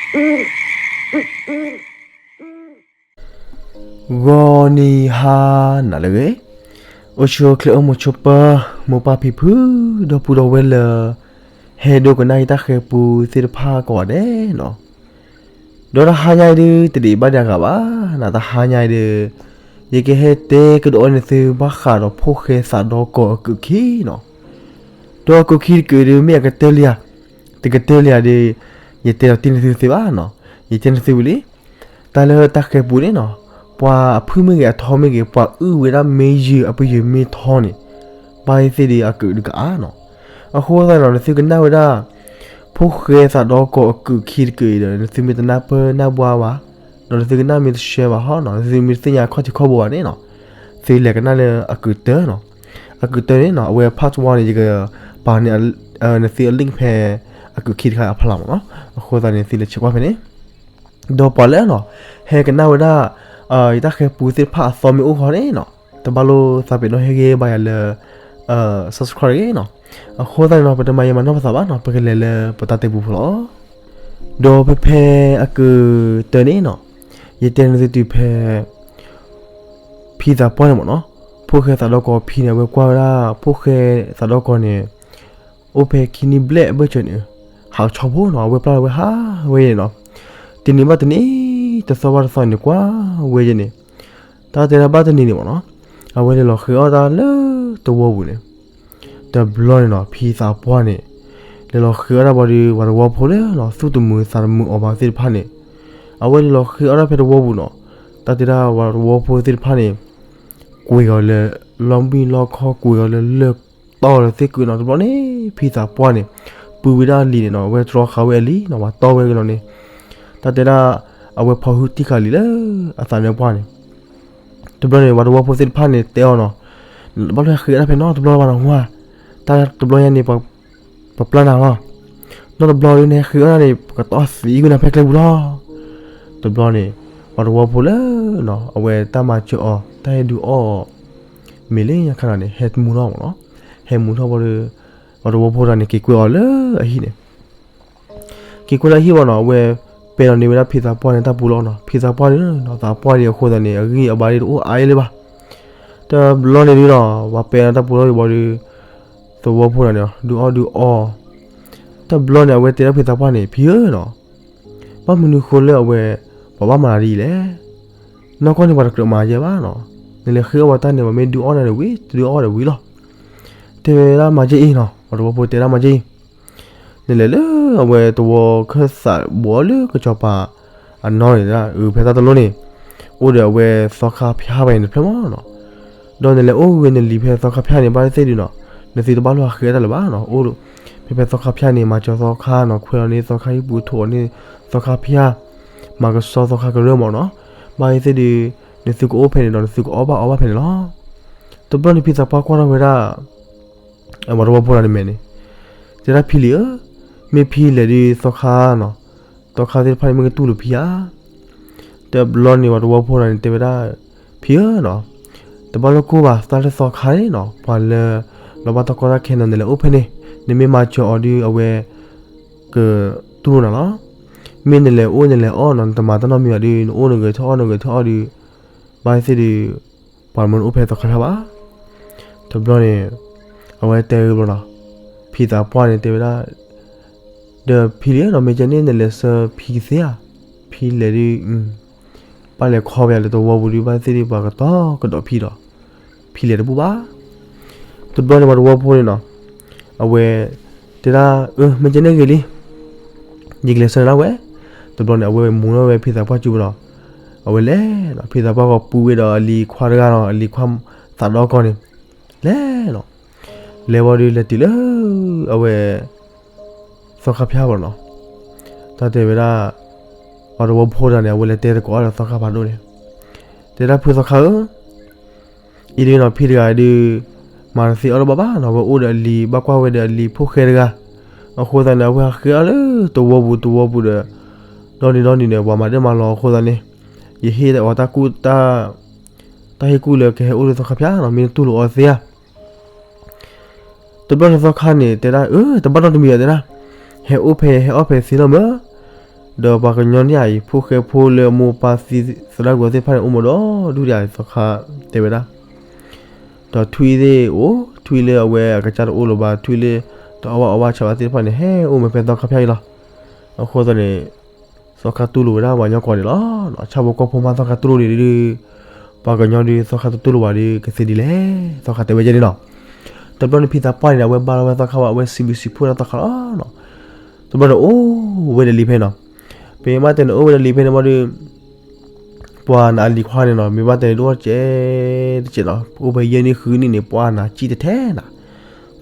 ဂီၤနံၤဟါနၤလၢအဂ့ၤ, အိၣ်ဆူၣ်အိၣ်ချ့အိၣ်မုာ်ဆိးပၢၤ, မိၢ်ပၢ်ဖံဖု, ဒီပုၢ်ဒီဝဲၢ်လၢ ဟဲဒိကနၣ်ယတၢ်ဃဲၤပူသ့ၣ်တဖၣ်ကိးဂၤဒဲးနီၤ. ဒီးတဟါညါအံၤဒုး တဒံးဘၣ်ဒံးအဂၤဘၣ်, နတဟါညါအံၤဒုး ယကဟဲတဲကဒီးအီၤန့ၢ်သုဘၣ်ဃးဒီးဖိၣ်ဃဲသးဒီကီၢ်အကုၢ်ခံနီၤ. ဒီးအကုၢ်ခံတကုၢ်ဒုး မ့ၢ်အကတၢၢ်လံဧါ, တကတၢၢ်လံဧါဒုး ယတဲလီၤတံၢ်န့ၢ်သုသ့ဘၣ်နီၤ, ယတဲန့ၢ်သုဝံၤလံ. တၢ်လၢတၢ်ဃဲၤပူန့ၣ်နီၤ, ပှၤအဖုၣ်မ့ၢ်ဂ့ၤအထီမ့ၢ်ဂ့ၤ ပှၤအုၣ်ဝဲဒၣ်မ့ၢ်ယုာ်အပယုာ်မ့ၢ်ထီန့ၣ်, ဘၣ်သ့ၣ်သ့ၣ်ဒုးအကုၢ်ဒုးကအါနီၤ. အဃိသတးဒီး နသုကနၣ်ဝဲဒၣ် ဖိၣ်ဃဲသးဒီကီၢ်အကုၢ်ခံတကုၢ်အံၤဒီး နသုမ့ၢ်တနၢ်ပၢၢ်နၢ်ဘှါဘၣ်, ဒီးနသုကနၣ်မ့ၢ်တဆှဲဘၣ်ဟီနီၤ, နသုမ့ၢ်တသ့ၣ်ညါအခီၣ်ထံးခီၣ်ဘိဘၣ်န့ၣ်နီၤ, သုလဲၤကနၣ်လၢအကုၢ်တၢနီၤ. အကုၢ်တၢန့ၣ်နီၤ အဝဲ part one န့ၣ် ယကပာ်န့ၢ် နသုအ link ဖဲအကုၢ်ခံတခါအဖီလာ်မ့ၢ်နီၤ. အဃိသတးန့ၣ် သုလဲၤဆဲးကွၢ်ဖဲန့ၣ် ဒီးပှၤလၢနီၤ ဟဲကနၣ်ဝဲဒၣ် ယတၢ်ဃဲၤပူသ့ၣ်တဖၣ်အသီမ့ၢ်အိၣ်ဃီန့ၣ်နီၤ, တဘၣ်လိာ်သးပ့ၤနီၣ်ဟ့ၣ်ဂံၢ်ဘါယၤလၢ subscribe တဂ့ၤနီၤ. အဃိသတးန့ၣ်နီၤ ပတမၤယံာ်မၤနီၢ်ပသးဘၣ်နီၤ, ပကလဲၤလၢပတၢ်တဲပူဖိလီၤ. ဒီးဖဲဖဲအကုၢ်တၢန့ၣ်နီၤ, ယတဲန့ၢ်သုတုၤဖဲ ဖံသးပှၢ်န့ၣ်မ့ၢ်နီၤ, ဖိၣ်ဃဲသးဒီကီၢ်ဖံန့ၣ် အဝဲကွၢ်ဝဲဒၣ် ဖိၣ်ဃဲသးဒီကီၢ်န့ၣ် အိၣ်ဖဲခံနံၣ်ဘျဲၣ်အဘၢၣ်စၢၤန့ၣ်, ဟးကဆီဖိနီၤ, အဝဲပျၢ်လီၤဝဲဟးဝဲန့ၣ်နီၤ, တနံၤဘၣ်တနံၤ တသီဘၣ်တသီန့ၣ် ကွၢ်ဝဲယဲန့ၣ်, တၢ်တဲဒၣ်ဘၣ်တနံၤန့ၣ်မ့ၢ်နီၤ, အဝဲလဲၤလီၤဃ့အီၣ်တၢ်လၢသဝီပူၤန့ၣ်, တဘျီန့ၣ်နီၤ ဖံသးပှၢ်န့ၣ် လဲၤလီၤဃ့အီၣ်တၢ်ဘၣ်ဒီး ပှၤသဝီဖိလၢနီၤ သူၣ်တမုာ်သးတမုာ်အီၤဘၣ်သ့ၣ်တဖၣ်န့ၣ်, အဝဲလဲၤလီၤဃ့အီၣ်တၢ်ဖဲသဝီပူၤနီၤ, တၢ်တဲဒၣ်ပှၤသဝီဖိသ့ၣ်တဖၣ်န့ၣ် ကွံာ်အီၤလၢ လီမံၣ်လီခီ ကွံာ်အီၤလၢလၢၢ်တီၢ်လၢသ့ၣ်ကုနီၤ, တဘျီန့ၣ် ဖံသးပှၢ်န့ၣ် ပုၢ်ဝဲဒၣ်အလံၤန့ၣ်နီၤ, အဝဲတြီဃာ်ဝဲအလံၤနီၤ, ပှၤတီၢ်ဝဲက့ၤလီၤန့ၣ်, တၢ်တဲဒၣ် အဝဲဖီၣ်ဟုၣ်တံၢ်ဃာ်လံလၢအသးနၢပှၢ်န့ၣ်, တဘျီန့ၣ် ပှၤသဝီဖိသ့ၣ်တဖၣ်န့ၣ် တဲအီၤနီၤ, တဘၣ်လိာ်ဃ့အီၣ်တၢ်ဖဲနီတဘျီဘၣ်နီၤ, တၢ်တဘျီညါန့ၣ် ပပျၢ်နၤလီၤ, နီတဘျီဒုးနဟဲဃ့အီၣ်တၢ်န့ၣ် ပကတီၢ်သံကွံာ်နၤဖဲကျဲပူၤလီၤ. တဘျီန့ၣ် ပှၤသဝီဖိလၢနီၤ အဝဲတၢ်မၤစၢၤအီၤ တၢ်ဟဲဒုးအီၣ်အီၤ မ့ၢ်လၢညါခါန့ၣ် ဟဲမူထီၣ်မ့ၢ်နီၤ, ဟဲမူထီၣ်ဘၣ်ဒီး ပှၤသဝီဖိတဂၤန့ၣ် က့ၤကွဲအီၤလၢအဟံၣ်န့ၣ် က့ၤကွဲလၢအဟံၣ်ဘၣ်နီၤ, အဝဲပဲာ်လီၤန့ၢ်ဝဲဒၣ်ဖံသးပှၢ်န့ၣ်တၢ်ပူၤလီၤနီၤ, ဖံသးပှၢ်န့ၣ်နီၤ သးပှၢ်န့ၣ်အဃိသတးန့ၣ် အဂံၢ်အဘါဒ်တအိၣ်အါအါလၢၤဘၣ်. တဘျီန့ၣ်ဒုးနီၤ ပှၤပဲာ်လီၤတၢ်ပူၤလီၤဒံးဘၣ်ဒီး သဝီဖိတဂၤန့ၣ် ဒုးအီၣ်ဒုးအီ တဘျီန့ၣ် အဝဲတဲဒၣ်ဖံသးပှၢ်န့ၣ် ဖံဧၢနီၤ, ဘၣ်မနုၤဃိလၢအဝဲ ပှၤဘၣ်မၤဒ်အံၤလဲၣ်. နီၢ်ကီၢ်န့ၣ် ပှၤတကြၢးမၤယဲဘၣ်နီၤ, နလဲၤဃ့အီၣ်ပှၤတၢ်န့ၣ် ပှၤမ့ၢ်ဒုးအီၣ်နၤဒီးဝံၤ တဒုးအီၣ်ဒီးဝံၤလီၤ. တဲဝဲဒၣ်မၤကဲအံၤနီၤ, ပှၤသဝီဖိတဲဒၣ်မၤကဲအံၤ, နလဲၤလၢအဝဲသဝီခၢၣ်သးဘိလၢကစီၤပၤအနီၢ်န့ၣ် ဖဲတၢ်တလိၣ်န့ၣ် အိၣ်ဒီးအဝဲသီခါဖၠါဘၣ်အံၤန့ၣ်တဖျၢၣ်မ့ၢ်နီၤ, ဒီးနလဲၤအိၣ်ဂ့ၤနလံၤဖဲသီခါဖၠါန့ၣ် ဘၣ်သ့ၣ်သ့ၣ်ဒုးနီၤ, နသုတဘၣ်လိာ်ဃ့အီၣ်တၢ်လၢၤဘၣ်နီၤ, အိၣ်ဖဲဖဲသီခါဖၠါန့ၣ် မၤစၢၤသီခါနီၤ, ခွဲးလီၤန့ၢ်သီခါဟံၣ်ပူၤ ထိးအီၤန့ၢ်သီခါဖၠါ, မၤကဆှီသီခါကရၢမ့ၢ်နီၤ, ဘၣ်သ့ၣ်သ့ၣ်ဒုး နသုကအိၣ်ဖဲန့ၣ်ဒီး နသုကအီၣ်ဘၣ်အီဘၣ်ဖဲန့ၣ်လီၤ. တဘျီန့ၣ်ဖံသးပှၢ်ကွၢ်ထီၣ်ဝဲဒၣ် ပှၤသဝီဖိတဂၤန့ၣ်မဲာ်န့ၣ်, တဲဒၣ်ဖံလံၤဧၢ, မ့ၢ်ဖံလဲၤဒုးသီခါနီၤ, သီခါသ့ၣ်တဖၣ်န့ၣ်မ့ၢ်ကတူၢ်လိာ်ဖံဧါ. တဘျီန့ၣ်ပှၤသဝီဖိတဂၤန့ၣ်တဲဝဲဒၣ်, ဖံဧၢနီၤ, တဘၣ်လိာ်ကိၢ်ဘၣ် တၢ်လၢသီခါန့ၣ်နီၤ ပှၤလၢ လီၤဘၣ်တၢ်ကီတၢ်ခဲနီၤ နလဲၤအိၣ်ဖဲန့ၣ်, နမ့ၢ်မၤစၢၤအီၤဒုး အဝဲ ကတူၢ်လိာ်နၤလီၤ. မ့ၢ်နလဲၤအိၣ်နလဲၤအီၣ်နီၤ နတမၤတၢ်နီတမံၤဘၣ်ဒုး နအိၣ်နဂဲၤထီၣ်အီၣ်နဂဲၤထီၣ်အီၣ်ဒုး ဘၣ်သ့ၣ်သ့ၣ်ဒုး ပှၤမ့ၢ်အိၣ်ဖဲသီခါဖၠါဘၣ်. တဘျီန့ၣ် အဝဲတဲဝဲဘျီနီၤ, ဖံသးပှၢ်န့ၣ်တဲဝဲဒၣ်, ဒီးဖံလံၤနီၤ မ့ၢ်ကဲန့ၣ်နလဲၤဆှၢဖံကသ့ဧါ, ဖံလဲၤဒုး ဘၣ်လဲၤခီပယၤလၢသဝီပူၤဒုး ဘၣ်သ့ၣ်သ့ၣ်ပှၤကတီၤကဒီးဖံဒီး ဖံလဲၤတဘူၣ်ဘၣ်. တဘျီန့ၣ်ပှၤသဝီဖိန့ၣ်နီၤ, အဝဲ တဲဒၣ် အၢ မ့ၢ်ကဲန့ၣ်ဂ့ၤလံ, ယကလဲၤဆှၢနၤဒၣ်ဝဲ. တဘျီန့ၣ် အဝဲမူထီၣ်ဝဲဖံသးပှၢ်စုပူၤနီၤ, အဝဲလဲၤနီၤ ဖံသးပှၢ်ဂီၤပူၤဝဲဒီးအလံၤခွါတဂၤနီၤ အလံၤခွါသးဒီကီၢ်န့ၣ်, လဲၤနီၤ, လဲၤဝံၤဒုးလဲၤတုၤလၢ အဝဲ သီခါဖၠါဘၣ်နီၤ, တၢ်တဲဝဲဒၣ် ပှၤသဝီဖိတဂၤန့ၣ် အဝဲလဲၤတဲသကိးအီၤဒီးသီခါဖးဒိၣ်န့ၣ်, တဲဒၣ်ဖုသီခါဧၢ, အံၤဒုးနီၤ ဖံတဂၤဒုး မၤတသ့အီၣ်တဘၣ်ဘၣ်နီၤ, အဝဲအိၣ်ဒီးအလံၤ ဘၣ်ကွၢ်ဝဲဒီးအလံၤဖိၣ်ဃဲတဂၤ, အဃိသတးန့ၣ် အဝဲဟးဃ့အီၣ်လၢသဝီပူၤသဝီပူၤဒီး ဒီနံၤဒီနံၤန့ၣ် ပှၤမၤဒၢမၤလီၤအဃိသတးန့ၣ်, ယဟ့ၣ်အီၤတၢ်ကူၣ်တၢ် တၢ်ဟ့ၣ်ကူၣ်လၢကဟဲအိၣ်လၢသီခါဖၠါနီၤ မ့ၢ်နတူၢ်လိာ်အီၤသ့ဧါ. တဘျီန့ၣ်သီခါန့ၣ် တဲဒၣ် အၢ တဘၣ်နီတမံၤဘၣ်တဲဒၣ်, ဟဲအိၣ်ဖဲဟဲအီၣ်ဖဲသ့လီၤမၢ်, ဒီးပှၤကညီန့ၣ်ဧါအံၤ ဖိၣ်ဃဲဖိလၢအမိၢ်ပၢ်သံသရၣ်ကွံာ်အီၤသ့ၣ်တဖၣ်န့ၣ် အိၣ်မးဒီဒူၣ်ဒံးဧါ သီခါတဲဝဲဒၣ်. ဒီးထွံၣ်သ့ၣ်အိၣ် ထွံၣ်လၢအဝဲ အကစၢ်တအိၣ်လၢၤဘၣ် ထွံၣ်လၢ တအီၣ်ဘၣ်အီဘၣ်ဆၣ်ဘၣ်သ့ၣ်တဖၣ်န့ၣ် ဟဲအိၣ်မ့ၢ်ဖဲသီခါဖၠါအံၤလီၤ. အဃိသတးန့ၣ် သီခါတူၢ်လိာ်ဝဲဒၣ်ပှၤကညီကိးဂၤဒဲးလီၤ. ဆၣ်ဖိကီၢ်ဖိမးသီခါတူၢ်လိာ်ဒံးဒုး ပှၤကညီဒုး သီခါတတူၢ်လိာ်ဘၣ်ဒီး ကသ့ဒ်လဲၣ် သီခါတဲဝဲဒ်န့ၣ်လီၤ. တဘျီန့ၣ်ဖံသးပှၢ်န့ၣ် အဝဲဘါထီၣ်ဝဲသီခါဘၣ် အဝဲစံးဘျုးစံးဖှိၣ်ဒၣ်သီခါလီၤ. တဘျီန့ၣ်အိၣ်ဝဲဒီးလံာ်ဖဲန့ၣ်လီၤ. ပမ့ၢ်တဲန့ၣ်အိၣ်ဝဲဒီးလံာ်ဖဲန့ၣ်ဘၣ်ဒီး ပှၤနအလံၤခွါန့ၣ်လီၤ မ့ၢ်ဘၣ်တဲန့ၣ်တအိၣ်တကဲးတကဲးလီၤ အိၣ်ဖဲယဲၢ်နံၣ်ဃုနံၣ်န့ၣ် ပှၤနစံၣ်တထဲနၤ.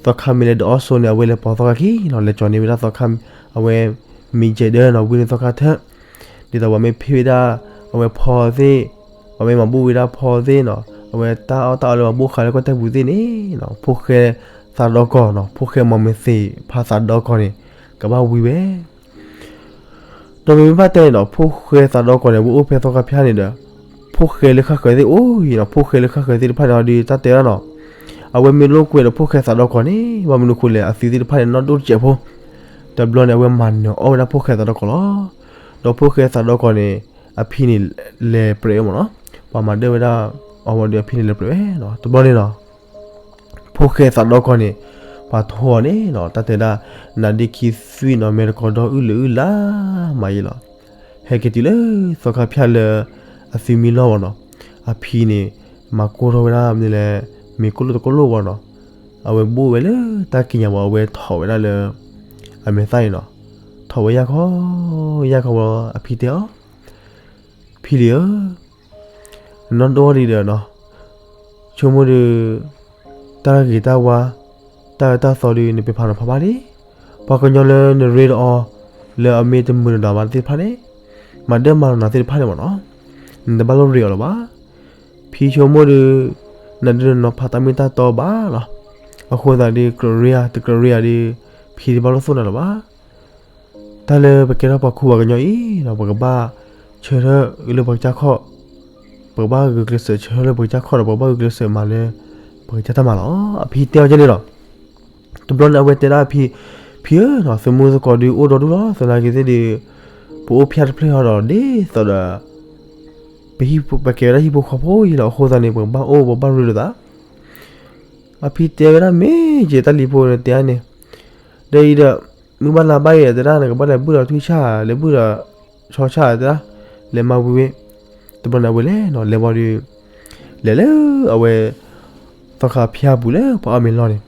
သီခါမ့ၢ်လဲၤဒုးအီၣ်ဆိန့ၣ် အဝဲလဲၤပိာ်သီခါခံလီၤ လဲၤကၠီၤန့ၢ်ဝဲဒၣ်သီခါ အဝဲ မ့ၢ်ယဲၢ်ဒၢနီၤ ဝံန့ၢ်သီခါထၢၣ် ဒ်သိးပှၤမ့ၢ်ဖ့ၣ်ဝဲဒၣ် အဝဲဖီသ့ၣ် ပှၤမ့ၢ်မၤဘူၣ်ဝဲဒၣ်ဖီသ့ၣ်နီၤ အဝဲတၢ်အီၣ်တၢ်အီလၢပှၤဘူၣ်ဃာ်လၢကီၢ်တၢ်ပူၤသ့ၣ်န့ၣ် ဖိၣ်ဃဲသးဒီကီၢ်နီၤ ဖိၣ်ဃဲမီၢ်မ့ၢ်သ့ၣ်ဖးသးဒီကီၢ်န့ၣ် ကဘၣ်ဝံဝဲ ဒီးမ့မ့ၢ်ဘၣ်တဲန့ၣ်ဒီး ဖိၣ်ဃဲသးဒီကီၢ်န့ၣ် ဝဲအိၣ်ဖဲသီခါဖၠါန့ၣ်ဒီး ဖိၣ်ဃဲလၢဃၣ်ဃၢၤသ့ၣ်အိၣ်အံၤနီၤ ဖိၣ်ဃဲလၢဃၣ်ဃၢၤသ့ၣ်တဖၣ်န့ၣ်ဒီးတၢ်တဲဒၣ်နီၤ အဝဲမ့ၢ်လိာ်ကွဲဒီးဖိၣ်ဃဲသးဒီကီၢ်န့ၣ် ဘၣ်မနုၤအဃိလဲၣ် အသုသ့ၣ်တဖၣ်န့ၣ် နီၢ်ဒိၣ်တစဲးဖိ တဘျီန့ၣ် အဝဲမၤနၢၤအီၣ်ဝဲဒၣ်ဖိၣ်ဃဲသးဒီကီၢ်လီၤ. ဒီးဖိၣ်ဃဲသးဒီကီၢ်န့ၣ် အဖံန့ၣ် လဲၤပြဲးအီၤမ့ၢ်နီၤ ပှၤမၤဒၢၣ်ဝဲဒၣ်အီၤဝံၤဒီးအဖံန့ၣ်လဲၤပြဲးဝဲနီၤ တဘျီန့ၣ်နီၤ ဖိၣ်ဃဲသးဒီကီၢ်န့ၣ် ပှၤထိၣ်အီၤန့ၣ်နီၤ တၢ်တဲဒၣ် နါဒ့ခံသွံၣ်နီၤ မဲတကီဒီအုၣ်လၢအုၣ်လါ မၤယံၤလီၤ. ဟဲက့ၤတုၤလၢသီခါဖၠါလၢ အသုမံလီၢ်ဝဲနီၤ အဖံန့ၣ် မၤကိၢ်ထီၣ်ဝဲဒၣ်မနုၤလဲၣ် မ့ၤကိၢ်လိၣ်တကိၢ်လိၣ်ဝဲနီၤ အဝဲဘိၣ်ဝဲလၢတၢ်ကံးညာ်ဝံၤ အဝဲထီၣ်ဝဲဒၣ်လၢ အမဲာ်သၣ်အံၤနီၤ ထီၣ်ဝဲယၢ်ခီ ယၢ်ခီဝံၤ အဖံတဲအီၤ ဖံလံၤဧၢ နနီၢ်ဒိၣ်ဒံးဒီးနီၤ ဆိကမိၣ်ဒီး တၢ်ဂ့ၤတၢ်ဝါ တၢ်အၢတၢ်သီဒီး နပဲာ်ဖးနီၤဖးဘၣ်လံ. ပှၤကညီလၢနရ့ဒီးအီၤ လၢအမ့ၢ်တမုာ်တဒါဘၣ်သ့ၣ်တဖၣ်န့ၣ် မၤဒၢၣ်မၤနီၤသ့ၣ်တဖၣ်န့ၣ်မ့ၢ်နီၤ နတဘၣ်လိၣ်ရ့အီၤလၢၤဘၣ်. ဖံဆိကမိၣ်ဒီး နဒုးနနီၤဖးတၢ်မ့ၢ်တၢ်တီဘၣ်လီၤ. အဃိသတးဒီး ကြၢးရ့ဧါ တကြၢးရ့ဧါဒီး ဖံတဘၣ်လိၣ်သိၣ်နၤလၢၤဘၣ်. တၢ်လၢပကဲထီၣ်ပှၤခူပှၤကညီအံၤဒီး ပကဘၣ်ဆၢထၢၣ်လၢပကစၢ်ခီၣ်, ပကဘၣ်ဂုာ်ကျဲးစၢးဆၢထၢၣ်လၢပကစၢ်ခီၣ်ဒီး ပကဘၣ်ဂုာ်ကျဲးစၢးမၤလၢ ပကစၢ်တၢ်မၤလီၤ. အဖံတဲအီၤဒ်န့ၣ်လီၤ. တဘျီန့ၣ် အဝဲတဲဒၣ်အဖံ, ဖံဧၢ, သမူသကိးဒုးအိၣ်ဒီဒူၣ်လီၤ. သနာ်က့သ့ၣ်ဒီး ပအိၣ်ဖၠၣ်တဖျၢၣ်ဟီဒီး ဒ်သိးဒီး ပဟံၣ်ပကဲဝဲဒၣ်ဟံၣ်ဖိဃီဖိအံၤလီၤ. အဃိသတးန့ၣ် ပကဘၣ်အိၣ်ပဘၣ်ရ့လိာ်သး. အဖံတဲဝဲဒၣ်မ့ၢ်က့ၤတၢ်လံၤဖိန့ၣ်တဲန့ၣ်, ဒီးအံၤဒီး မုၢ်ဘၣ်လါဘၣ်အံၤတဲဒၣ် နကဘၣ်လဲၤဘုၣ်ဒီးထွံၣ်ဆၣ် လဲၤဘုၣ်ဒီးဆီဆၣ်တဲဒၣ်, လဲၤမၤဝံၤဝဲ, တဘျီန့ၣ်အဝဲလဲၤနီၤ လဲၤဘီဒီး လဲၤလၢအဝဲ သီခါဖၠၣ်ပူၤလၢပှၤအီၣ်မ့ၤလီၢ်န့ၣ်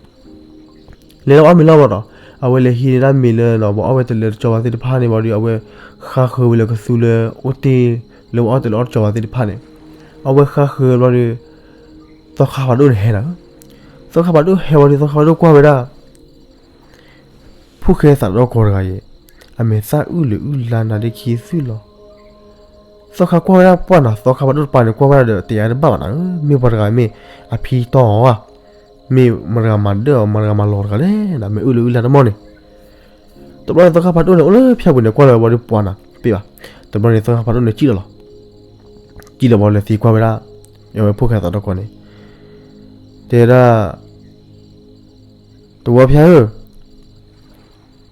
လဲၤလၢအီၣ်မ့ၤလီၢ်ဘၣ်ဒီး အဝဲလဲၤဟံးန့ၢ်ဒၣ်မ့ၤလၢနီၤ ပှၤအီၣ်ဝဲတလၢတကီဘၣ်သ့ၣ်တဖၣ်န့ၣ်ဘၣ်ဒီး အဝဲဃါဃၢၤဝဲလၢကသူလၢအိၣ်တ့ၢ်လၢပှၤအီၣ်တလၢအီၣ်တကီဘၣ်သ့ၣ်တဖၣ်န့ၣ်, အဝဲဃါဃၢၤဘၣ်ဒီး သီခါဖးဒိၣ်န့ၣ်ဟဲနၤ, သီခါဖးဒိၣ်ဟဲဝံၤဒီး သီခါဖးဒိၣ်ကွၢ်ဝဲဒၣ် ဖိၣ်ဃဲသးဒီကီၢ်တဂၤအံၤ အမဲာ်သၣ်အုၣ်လၢအုၣ်လါနၤဒ့ခံသွံၣ်လီၤ. သီခါကွၢ်ဝဲဒၣ်ပှၢ်နၤ သီခါဖးဒိၣ်တပၤန့ၣ် ကွၢ်ဝဲဒၣ်ဒီးတယာ်တဘၣ်ဘၣ်နၤဧၢ, မ့ၢ်ပှၤတဂၤမ့ၢ်အဖံတီၢ်အီၤဧါ, မ့ၢ်မတၤတဂၤမၤဒၢၣ်အီၤ မတၤတဂၤမၤလီၤတဂၤလဲၣ်, မ့ၢ်အုၣ်လၢအုၣ်လါတမီၢ်န့ၣ် တဘျီန့ၣ် သီခါဖးဒိၣ်န့ၣ် အိၣ်လၢဖၠၣ်ပူၤန့ၣ်ကွၢ်လီၤဝဲဘၣ်ဒီးပှၢ်နၤပ့ၢ်ဘၣ်, တဘျီန့ၣ် သီခါဖးဒိၣ်န့ၣ်စံၣ်လီၤလီၤ. စံၣ်လီၤဘၣ်ဒီးသံကွၢ်ဝဲဒၣ် အဝဲဖိၣ်ဃဲသးဒီကီၢ်န့ၣ် တဲဒၣ် သဝီဖၠၣ်ဧ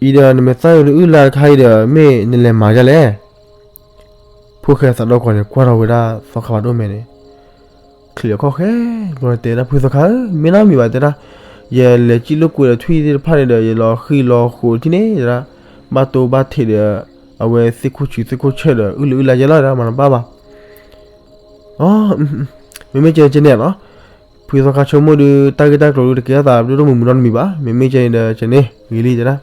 ၢ, အံၤဒီးနမဲာ်သၣ်အုၣ်လၢအုၣ်လါတခါအံၤဒီး မ့ၢ်နလဲၤမၤဒ်လဲၣ်. ဖိၣ်ဃဲသးဒီကီၢ်န့ၣ် ကွၢ်ထီၣ်ဝဲဒၣ်သီခါဖးဒိၣ်မဲာ်န့ၣ် ချံးအခီၣ်ဃဲ ဘျီတဲဒၣ် ဖုသီခါဧၢ, မ့ၢ်နီတမံၤဘၣ်တဲဒၣ်, ယလဲၤစံၣ်လိာ်ကွဲဒီးထွံၣ်သ့ၣ်တဖၣ်န့ၣ်ဒီး ယလီၤဃံၤလီၤဃိးထံၣ်န့ၣ်တဲဒၣ်, ဘၣ်တိၢ်ဘၣ်ထံးဒီး အဝဲသ့ၣ်ခိၣ်ဆူၣ်သ့ၣ်ခိၣ်ဆၢၣ်ဒီး အုၣ်လၢအုၣ်လါယဲလီၤတဲဒၣ် မၤတဘၣ်ဘၣ်. အ မ့မ့ၢ်ကဲန့ၣ်ကဲန့ၣ်လီၤ. ဖုသီခါဆိကမိၣ်ဒီး တၢ်ဂ့ၢ်တၢ်ကျိၤဒီး တကဲထီၣ်သးဒိၣ်ဒိၣ်မုၢ်မုၢ်နီတမံၤဘၣ်. မ့မ့ၢ်ကဲန့ၣ်ဒီး ကဲန့ၣ် ဂ့ၤလံတဲဒၣ်.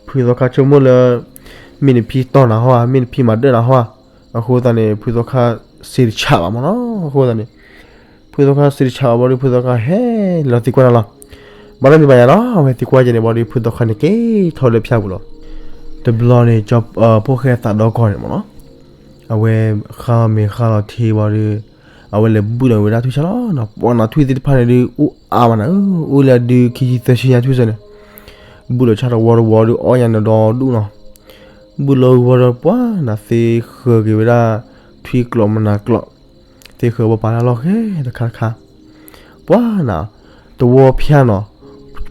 ဖုသီခါဆိကမိၣ်လၢ မ့ၢ်နဖံတီၢ်နၤဟီဧါ, မ့ၢ်နဖံမၤဒၢၣ်နၤဟီဧါ. အဃိသတးန့ၣ် ဖုသီခါစံးတဆးဘၣ်မ့ၢ်နီၤ. အဃိသတးန့ၣ် ဖုသီခါစံးတဆးဘၣ်ဘၣ်ဒီး ဖုသီခါဟဲလီၤသံကွၢ်နၤလီၤ. မၤတၢ်မံၤဘၣ်ယၤလီၤ. အဝဲသံကွၢ်ကဲန့ၣ်ဘၣ်ဒီး ဖုသီခါန့ၣ်က့ၤထီၣ်လၢဖၠၣ်ပူၤလီၤ. တဘျီန့ၣ် ဖိၣ်ဃဲသးဒီကီၢ်န့ၣ်မ့ၢ်နီၤ အဝဲဃါမ့ၤဃါလီၤထံဘၣ်ဒီး အဝဲလဲၤဘုၣ်လီၤဝဲဒၣ်ထွံၣ်ဆၣ်လီၤ. ပှၤနၤထွံၣ်သ့ၣ်တဖၣ်န့ၣ်ဒုး အိၣ်အါမးနၤဧၢ, အိၣ်လၢအဒုခံဆံသၢဆံညါထွံၣ်ဆၢန့ၣ်, ဘုၣ်လီၤဆၣ်တဝီတဝီဒီး အီၣ်ညါန့ၣ်ဒီဒူၣ်နီၤ. ဘုၣ်လီၤဝံၤဝံၤဒီး ပှၤနၤသ့ဃၢၤက့ၤဝဲဒၣ် ထွံၣ်ကျိးမနၤကျိး, သ့ဃၢၤဝဲပာ်လၢအလီၢ်ဃဲတခါတခါ ပှၤနၤ သဝီဖၠၣ်နီၤ,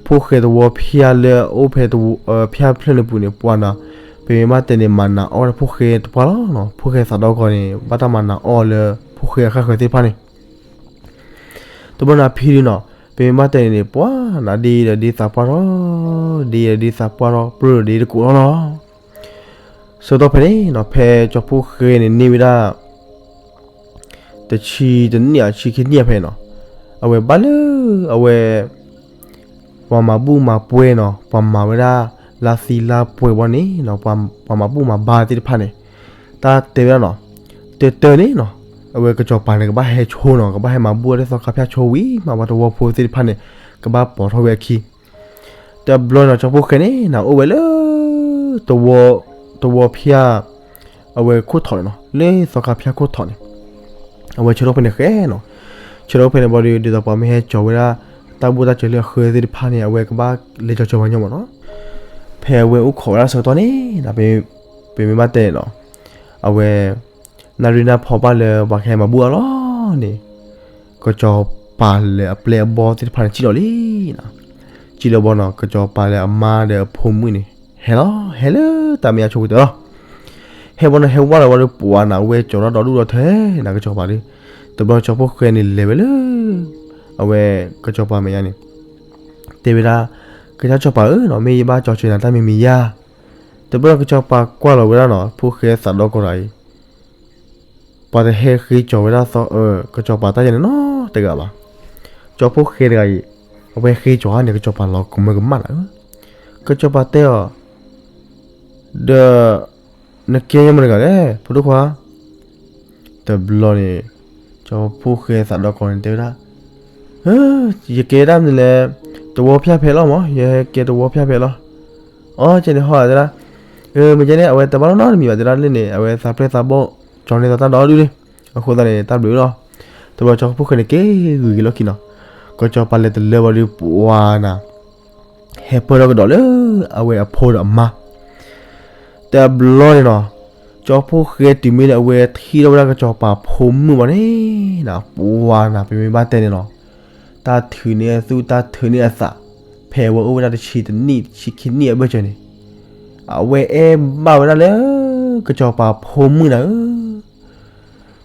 ဖိၣ်ဃဲသဝီဖၠၣ်လၢအအိၣ်ဖဲ ဖၠၣ်ဖျၢၣ်န့ၣ်ပူၤန့ၣ် ပှၤနၤ ပမ့ၢ်ဘၣ်တဲန့ၣ် မၤနးအီၣ်ဝဲဒၣ်ဖိၣ်ဃဲတပှၢ်လီၤနီၤ. ဖိၣ်ဃဲသးဒီကီၢ်န့ၣ် ဘၣ်တၢ်မၤနးအီၣ်လၢဖိၣ်ဃဲအဃၣ်ဃၢၤသ့ၣ်တဖၣ်န့ၣ် တဘျီန့ၣ်အဖံဒုနီၤ, ပမ့ၢ်ဘၣ်တဲန့ၣ်န့ၣ် ပှၤနးဒ့ဒီးဒ့သးပှၢ်ထီၣ်, ဒ့ဒီးဒ့သးပှၢ်ထီၣ် ပြၢဒီးဒ့တကိးထီၣ်လီၤ. ဆၢကတီၢ်ဖဲန့ၣ်နီၤ, ဖဲကၠီဖိၣ်ဃဲန့ၣ်န့ၢ်ဝဲဒၣ် တဆံတနံၣ်ဧါ ဆံခံနံၣ်ဧါဖဲနီၤ, အဝဲဘၣ်လၢ အဝဲ ပှၤမၤဘူၣ်မၤပှဲၤနီၤ, ပှၤမၤဝဲဒၣ် လါသံလါပှဲၤဘီန့ၣ်နီၤ, ပှၤမၤဘူၣ်မၤဘါသ့ၣ်တဖၣ်န့ၣ် တၢ်တဲဝဲဒၣ်နီၤ, တၢၢ်တၢၢ်န့ၣ်နီၤ, အဝဲကစီၤပၤန့ၣ် ကဘၣ်ဟဲဆိနီၤ, ကဘၣ်ဟဲမၤဘူၣ်ဝဲဒၣ်သီခါဖၠၣ်ဆိဝံၤမး ပှၤသဝီဖိသ့ၣ်တဖၣ်န့ၣ် ကဘၣ်ပိာ်ထီၣ်ဝဲအခံ တဘျီနီၤ, ကၠီဖိၣ်ဃဲန့ၣ် နအိၣ်ဝဲလၢ သဝီဖၠၣ် အဝဲခိၣ်ထီၣ်န့ၣ်နီၤ, လၢသီခါဖၠၣ်ခိၣ်ထီၣ်န့ၣ် အဝဲဆၢထၢၣ်ဖဲန့ၣ်ဃဲနီၤ. ဆၢထၢၣ်ဖဲန့ၣ်ဘီဒီး ဒ်သိးပှၤမ့ၢ်ဟဲကၠီၤဝဲဒၣ် တၢ်ဘူၣ်တၢ်စၢၤလၢအဃၢၤသ့ၣ်တဖၣ်န့ၣ် အဝဲကဘၣ်လဲၤကၠီၤကၠီၤပှၤညီမးနီၤ. ဖဲအဝဲအိၣ်ခိးဝဲဒၣ်ဆၢကတီၢ်န့ၣ် ပမ့ၢ်ဘၣ်တဲနီၤ, အဝဲ နၣ်ရံၣ်နၢ်ဖီဘၣ်လၢပှၤကဟဲမၤဘူၣ်အီၤလီၤန့ၣ်, ကစီၤပၤလၢအပျဲၢ်အဘီသ့ၣ်တဖၣ်န့ၣ် စံၣ်လီၤလံနီၤ. စံၣ်လီၤဘီနီၤ, ကစီၤပၤလၢအမါဒီးအဖိမုၣ်န့ၣ် ဟဲလီၤ, ဟဲလၢတၢ်မဲာ်ညါဆိကတၢၢ်လီၤ. ဟဲဘီနီၤ, ဟဲဝဲလီၤဝဲဒီး ပှၤနၤ အဝဲကၠီၤတၢ်ဒီဒူၣ်ဒီထၢနီၤ, ကစီၤပၤဒီး တဘျီကၠီဖိၣ်ဃဲန့ၣ် လဲၤဝဲလၢ အဝဲကစီၤပၤမဲာ်ညါန့ၣ် တဲဝဲဒၣ်, ကစၢ်ကစီၤပၤဧၢနီၤ, မ့ၢ်ယဘၣ်ကၠီၤစၢၤနၤတၢ်မံၤမံၤဧါ. တဘျီကစီၤပၤကွၢ်လီၤဝဲဒၣ်နီၤ, ဖိၣ်ဃဲသးဒီကီၢ်တဂၤအံၤ ပှၤတဟဲဃ့ကၠီၤဝဲဒၣ်သီ ကစီၤပၤတၢ်ယဲန့ၣ်နီတဂၤဘၣ်. ကၠီဖိၣ်ဃဲတဂၤအံၤ အဝဲဃ့ကၠီၤဧါန့ၣ် ကစီၤပၤလီၤကမၢကမၣ်နၤဧၢ. ကစီၤပၤတဲအီၤ, ဒီး နကဲယဲၢ်မတဂၤလဲၣ် ဖိဒိၣ်ခွါ. တဘျီန့ၣ် ကၠီဖိၣ်ဃဲသးဒီကီၢ်န့ၣ်တဲဝဲဒၣ်, ယကဲဒၣ်မနုၤလဲၣ်, သဝီဖၠၣ်ဖဲလီၤမး, ယဟဲကဲသဝီဖၠၣ်ဖဲလီၤ. အီ ကဲန့ၣ်ဟီတဲဒၣ်, မ့ၢ်ကဲန့ၣ် အဝဲတဘၣ်နီတမံၤဘၣ်တဲဒၣ်လၢန့ၣ် အဝဲသးပျဲၢ်သးဘီၣ် ကၠီၤန့ၢ်သးတၢ်ဒီဒူၣ်န့ၣ်, အဃိသတးန့ၣ် တၢ်ဘျုးလီၤ. တဘျီကၠီဖိၣ်ဃဲန့ၣ်က့ၤဂုာ်က့ၤလီၢ်ခံနီၤ, ကစီၤပၤလဲၤတလၢဘၣ်ဒီး ပှၤနၤ ဟဲပၢၢ်ထီၣ်ကဒီးလၢ အဝဲအဖိဒီးအမါ တဘျီန့ၣ်နီၤ, ကၠီဖိၣ်ဃဲတုၤမ့ၢ်လၢအဝဲထံၣ်ထီၣ်ဝဲဒၣ် ကစီၤပၤဖိမုၣ်ဘၣ်န့ၣ်နီၤ, ပှၤနၤ ပမ့ၢ်ဘၣ်တဲန့ၣ်နီၤ, တၢ်ထုးန့ၢ်အသူၣ်တၢ်ထုးန့ၢ်အသး, ဖဲအဝဲအိၣ်ဝဲဒၣ်တဆံတနံၣ် တဆံခံနံၣ်အဘၢၣ်စၢၤန့ၣ်, အဝဲအဲၣ်ဘၣ်ဝဲဒၣ်လၢ ကစီၤပၤဖိမုၣ်နၤဧၢ.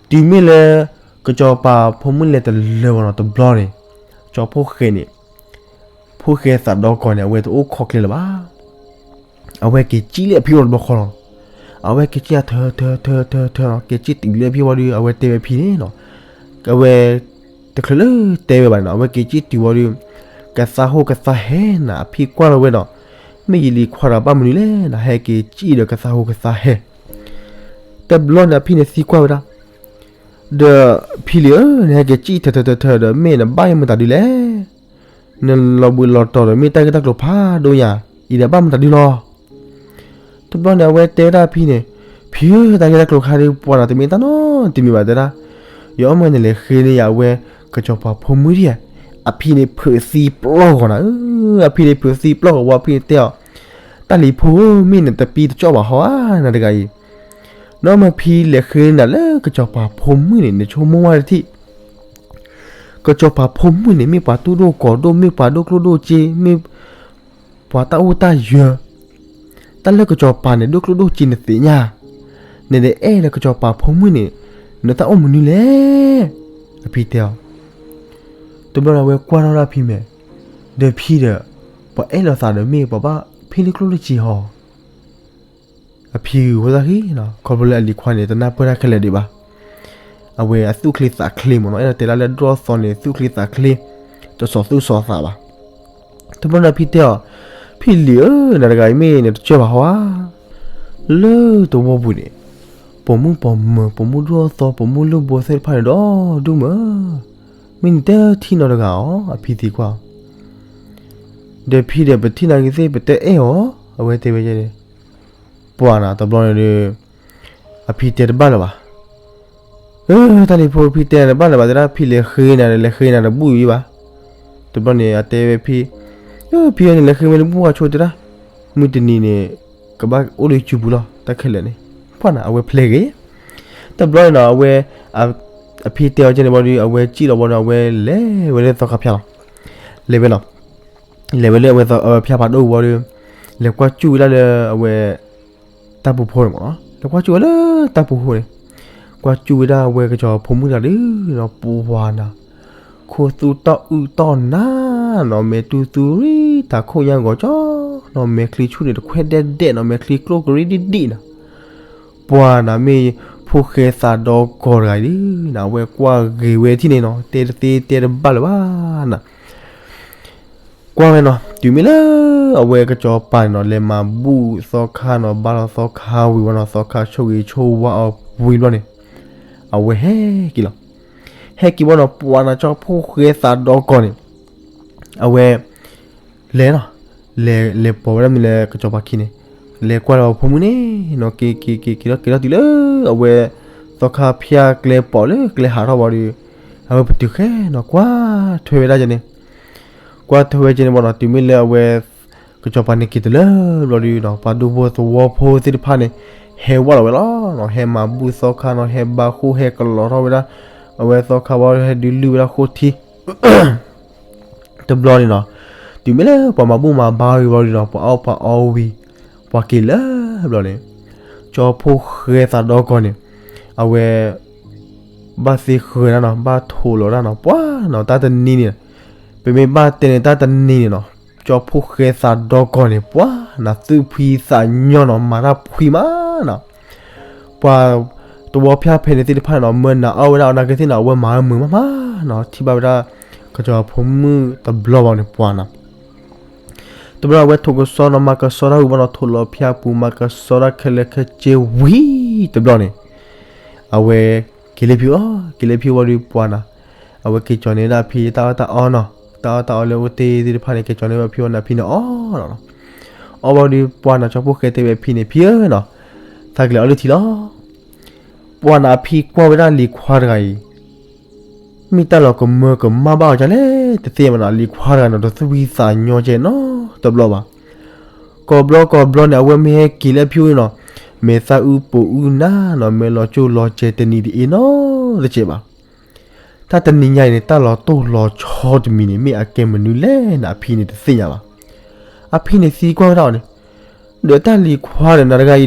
တုၤမ့ၢ်လၢ ကစီၤပၤဖိမုၣ်လဲၤတလၢဘၣ်နီၤ တဘျီန့ၣ်, ကၠီဖိၣ်ဃဲန့ၣ် ဖိၣ်ဃဲသးဒီကီၢ်န့ၣ် အဝဲတအိၣ်ခိးကျဲလၢၤဘၣ်. အဝဲက့ၤစံၣ်လၢအဖံအိၣ်တဘျီဃီလီၤ. အဝဲက့ၤစံၣ်အထၢထၢထၢထၢထၢနီၤ, က့ၤစံၣ်တုၤလၢအဖံဝံၤဒီး အဝဲတဲဝဲဖံန့ၣ်နီၤ, အဝဲ တချုးလၢတဲဝဲဘၣ်န့ၣ်နီၤ, အဝဲက့ၤစံၣ်တုၤဝံၤဒီး ကသါဟိၣ်ကသါဟဲနၤ အဖံကွၢ်လီၤဝဲဒီး, မ့ၢ်ယလံၤခွါဒီးဘၣ်မနုၤလဲၣ်နၤ ဟဲက့ၤစံၣ်ဒီးကသါဟိၣ်ကသါဟဲ. တဘျီန့ၣ် အဖံန့ၣ်သံကွၢ်ဝဲဒၣ်, ဒီးဖံလံၤဧၢ, နဟဲက့ၤစံၣ်ထၢထၢထၢထၢဒီး မ့ၢ်နဘၣ်ယဲၢ်မတၤဒုလဲၣ်. နလီၤဘှံးလီၤတီၤဒီး မ့ၢ်တၢ်ဂ့ၢ်တၢ်ကျိၤဖးဒိၣ်ညါ, အံၤဒီးဘၣ်မတၤဒုလီၤ. တဘျီန့ၣ် အဝဲတဲဝဲဒၣ်အဖံန့ၣ်, ဖံဧၢ, တၢ်ဂ့ၢ်တၢ်ကျိၤခါဒုး ပှၤနၤတမ့ၢ်တၢ်နီတမံၤဘၣ်တဲဒၣ်, ယအီၣ်မၢနလဲၤဃ့န့ၢ်ယၤအဝဲ ကစီၤပၤဖိမုၣ်ဒံးဧါ. အဖံန့ၣ်ဖုးသံပျီၢ်ဂီၤနၤဧၢ, အဖံန့ၣ်ဖုးသံပျီၢ်ဂီၤဝံၤ အဖံန့ၣ်တဲအီၤ, တၢ်လံၤဖိဧၢ, မ့ၢ်နတပံတကၠီၣ်ဘၣ်ဟီဧါ နတဂၤအံၤ. နအီၣ်မၢဖံလဲၤဃ့န့ၢ်နၤလၢကစီၤပၤဖိမုၣ်န့ၣ် နဆိကမိၣ်ဝဲတထံၣ် ကစီၤပၤဖိမုၣ်န့ၣ် မ့ၢ်ပှၤသူၣ်ဒိၣ်ကီၢ်ဒိၣ် မ့ၢ်ပှၤဒိၣ်ကျိၣ်ဒိၣ်စ့, မ့ၢ်ပှၤတၢ်အိၣ်တၢ်ယၢၤ, တၢ်လၢကစီၤပၤန့ၣ် ဒိၣ်ကျိၣ်ဒိၣ်စ့နသ့ၣ်ညါ, နဒဲးအဲၣ်လၢကစီၤပၤဖိမုၣ်န့ၣ် နတၢ်အိၣ်မနုၤလဲၣ်. အဖံတဲအီၤ, တဘျီန့ၣ် အဝဲကွၢ်ထီၣ်ဒၣ်ဖံမဲာ်, ဒီးဖံဒီး ပှၤအဲၣ်လိာ်သးဒီးမ့ၢ်ပှၤဘၣ်ဖံလၢကျိၣ်လၢစ့ဟီ အဖံဂုာ်ဖိသၣ်ခံနီၤ, ခီဖျိလၢအလံၤခွါန့ၣ် တနၢ်ပၢၢ်တၢ်ခဲလၢာ်ဒံးဘၣ်. အဝဲအသူၣ်ချ့သးချ့မ့ၢ်နီၤ, အဲၣ်ဒိးတဲဒၣ်လၢဒိၣ်ထီၣ်သီန့ၣ် သူၣ်ချ့သးချ့, တစီၤသူၣ်စီၤသးဘၣ်. တဘျီန့ၣ်ဖံတဲအီၤ, ဖံလံၤဧၢ, နတဂၤအံၤမ့ၢ်နတကၢၢ်ဘၣ်ဟီဧါ. လၢသဝီပူၤန့ၣ် ပိာ်မုၣ်ပိာ်မၢၤ ပိာ်မုၣ်ဒိၣ်ထီၣ်သီ ပိာ်မုၣ်လၢၢ်ဘိသ့ၣ်တဖၣ်န့ၣ်ဒီဒူၣ်မး, မ့ၢ်နတထံၣ်နီတဂၤအီၤ, အဖံသံကွၢ် ဒီးဖံဒီး ပထံၣ်နၤဂ့ၤသ့ၣ် ပတအဲၣ်အီၤ, အဝဲတဲဝဲန့ၣ်, ပှၤနၤတဘျီန့ၣ်ဒီး အဖံတဲတဘၣ်လၢၤဘၣ်. အၢ တၢ်လံၤဖိ ဖံတဲတဘၣ်လၢၤဘၣ်, တဲဒၣ်ဖံလဲၤဃ့နၤဒီး လဲၤဃ့နၤဒီးဘူၣ်ဝံၤဘၣ်. တဘျီန့ၣ်အတဲဝဲဖံ, အၢ ဖံန့ၣ် လဲၤဃ့ဝဲန့ၣ်ဘူၣ်အဆိတဲဒၣ်, မုၢ်တနံၤန့ၣ် ကဘၣ်အိၣ်လၢစုပူၤလီၤ တၢ်ခဲလၢာ်န့ၣ်. ပှၤနၤ အဝဲဖျဲးဂ့ၤ. တဘျီန့ၣ်နီၤ အဝဲ အဖံတဲအီၤကဲန့ၣ်ဘၣ်ဒီး အဝဲစံၣ်လီၤဘၣ်ဒီး အဝဲလဲၤဝဲလၢသီခါဖၠၣ်လီၤ. လဲၤဝဲလီၤ. လဲၤဝဲလၢအဝဲသီဖၠၣ်ဖးဒိၣ်ဝံၤဘၣ်ဒီး လဲၤကွၢ်စူၣ်ဝဲဒၣ်လၢအဝဲ တၢ်ပူၤဖိန့ၣ်မ့ၢ်နီၤ, လဲၤကွၢ်ကၠူၣ်ဝဲလၢတၢ်ပူၤဖိန့ၣ်, ကွၢ်ကၠူၣ်ဝဲဒၣ်အဝဲကစီၤဖိမုၣ်တဂၤဒီးနီၤ ပှၤနီၤ, ခိၣ်သူၣ်တီၢ်အုၣ်တီၢ်နါနီၤ, မဲာ်တူသူရံတၢ်ခိၣ်ညါဂီၤကၠီနီၤ, မဲာ်ချံဆူၣ်န့ၣ်တခွဲးဒဲးဒဲးနီၤ, မဲာ်ချံကျိၣ်ကရံဒံၣ်ဒံၣ်နီၤ. ပှၤနီၤ မ့ၢ်ဖိၣ်ဃဲသးဒီကီၢ်တဂၤအံၤဒုနီၤ, အဝဲကွၢ်ဂ့ၤဝဲထံၣ်န့ၣ်နီၤ, တဲတသ့တဲတဘၣ်လၢၤဘၣ်နီၤ. ကွၢ်ဝဲနီၤ, တုၤမ့ၢ်လၢအဝဲကစီၤပၤန့ၣ်နီၤ လဲၤမၤဘူၣ်သီခါနီၤ, ဘါလီၤသီခါဝံၤဝဲနီၤ, သီခါဆိၣ်ဂ့ၤဆိၣ်ဝါအီၤဝံၤဘျီန့ၣ်, အဝဲဟဲက့ၤလီၤ. ဟဲက့ၤဘၣ်နီၤ, ပှၤနီၤ ကၠီဖိၣ်ဃဲသးဒီကီၢ်န့ၣ် အဝဲ လဲၤနီၤ, လဲၤ လဲၤပိာ်ဝဲဒၣ်မ့ၢ်လၢကစီၤပၤခံန့ၣ်, လဲၤကွၢ်လၢအဖိမုၣ်န့ၣ်နီၤ, က့ၤ က့ၤ က့ၤ က့ၤထီၣ် က့ၤထီၣ်တုၤလၢအဝဲ သီခါဖၠၣ်ကျဲပိာ်လၢကျဲဟးထီၣ်ဘၣ်ဒီး, အဝဲပတုၤဃဲနီၤ ကွၢ်ထွဲဝဲဒၣ်ကဲန့ၣ်, ကွၢ်ထွဲဝဲကဲန့ၣ်ဘၣ်နီၤ, တုၤမ့ၢ်လၢအဝဲ ကစီၤပၤန့ၣ်က့ၤတုၤလၢဘျီဒီးနီၤ, ပှၤဒူဖိသဝီဖိသ့ၣ်တဖၣ်န့ၣ် ဟဲဝဲလီၤဝဲလီၤနီၤ, ဟဲမၤဘူၣ်သီခါနီၤ, ဟဲဘါဃိၣ် ဟဲကလီၤထီၣ်ဝဲဒၣ်, အဝဲသီခါဝံၤ ဟဲဒုးလုၢ်ဝဲဒၣ်ဃိၣ်ထံ တဘျီန့ၣ်နီၤ, တုၤမ့ၢ်လၢပှၤမၤဘူၣ်မၤဘါဝံၤဘျီဒီးနီၤ, ပှၤအီၣ်ပှၤအီဝံၤ, ပှၤက့ၤလၢဘျီန့ၣ်, ကၠီဖိၣ်ဃဲသးဒီကီၢ်န့ၣ်, အဝဲ ဘၣ်သ့ဃၢၤဒၣ်နီၤ, ဘၣ်ထိးလီၤဒၣ်နီၤ, ပှၤနီၤ တၢ်တနံၤန့ၣ်, ပမ့ၢ်ဘၣ်တဲန့ၣ် တၢ်တနံၤန့ၣ်နီၤ, ကၠီဖိၣ်ဃဲသးဒီကီၢ်န့ၣ် ပှၤနီၤ သူၣ်ဖှံသးညီနီၤ, မၤတၢ်ဖှံမးနီၤ. ပှၤသဝီဖၠၣ်ဖဲန့ၣ်သ့ၣ်တဖၣ်န့ၣ်နီၤ, မၢနၤအီၣ်ဝဲဒၣ်အီၤနာ်က့သ့ၣ်နီၤ, အဝဲမၤဝဲမုာ်မးမးနီၤ, ထံၣ်ဘၣ်ဝဲဒၣ် ကစီၤဖိမုၣ်တဘျီဘၣ်န့ၣ် ပှၤနီၤ တဘျီအဝဲထိးကစီနီၤ, မၤကစီတၢ်ဝံၤဘၣ်နီၤ, ထိးလီၤဖၠၣ်ပူၤ မၤကစီတၢ်ခဲလၢာ်ခဲဆ့ဝံၤတဘျီန့ၣ်, အဝဲက့ၤလၢဖံလီၤ. က့ၤလၢဖံဝံၤဒီးပှၤနီၤ, အဝဲက့ၤကၠီၤန့ၢ်ဝဲဒၣ်အဖံတၢ်အီၣ်တၢ်အီနီၤ, တၢ်အီၣ်တၢ်အီလၢအအိၣ်တ့ၢ်သ့ၣ်တဖၣ်န့ၣ် က့ၤကၠီၤန့ၢ်ဝဲဖံဝံၤန့ၣ် အဖံန့ၣ်အီၣ်လီၤနီၤ. အီၣ်ဝံၤဒီးပှၤနီၤ ကၠီဖိၣ်ဃဲတဲဝဲအဖံန့ၣ်, ဖံဧၢနီၤ, သးကလဲၤအီလုၢ်ထံလီၤ. ပှၤနီၤ အဖံကွၢ်ဝဲဒၣ်လံၤခွါတဂၤအံၤ မ့ၢ်တၢ်လီၤကမၢကမၣ်ဘၣ်အီၤဒ်လဲၣ် တသ့ၣ်ညါဘၣ်နီၤ, လံၤခွါတဂၤနီၤ တသူၣ်ဖှံသးညီကဲနီတဘျီဘၣ်. ကိးဘျီကိးဘျီန့ၣ် အဝဲမ့ၢ်ဟဲက့ၤလၢအဖံအိၣ်နီၤ, မဲာ်သၣ်အုၣ်ပိာ်အုၣ်နါနီၤ, မဲာ်လီၤကၠိၣ်လီၤစဲၤတနံၤတအ့နီတစဲးဘၣ်. တၢ်တနံၤညါအံၤန့ၣ် တၢ်လီၤတိၢ်လီၤဆီတမံၤန့ၣ် မ့ၢ်အကဲမနုၤလဲၣ်နီၤ, အဖံန့ၣ်တသ့ၣ်ညါဘၣ်. အဖံန့ၣ်သံကွၢ်ဝဲဒၣ်အီၤန့ၣ်, ဒီးတၢ်လံၤခွါဒီးနၤတဂၤ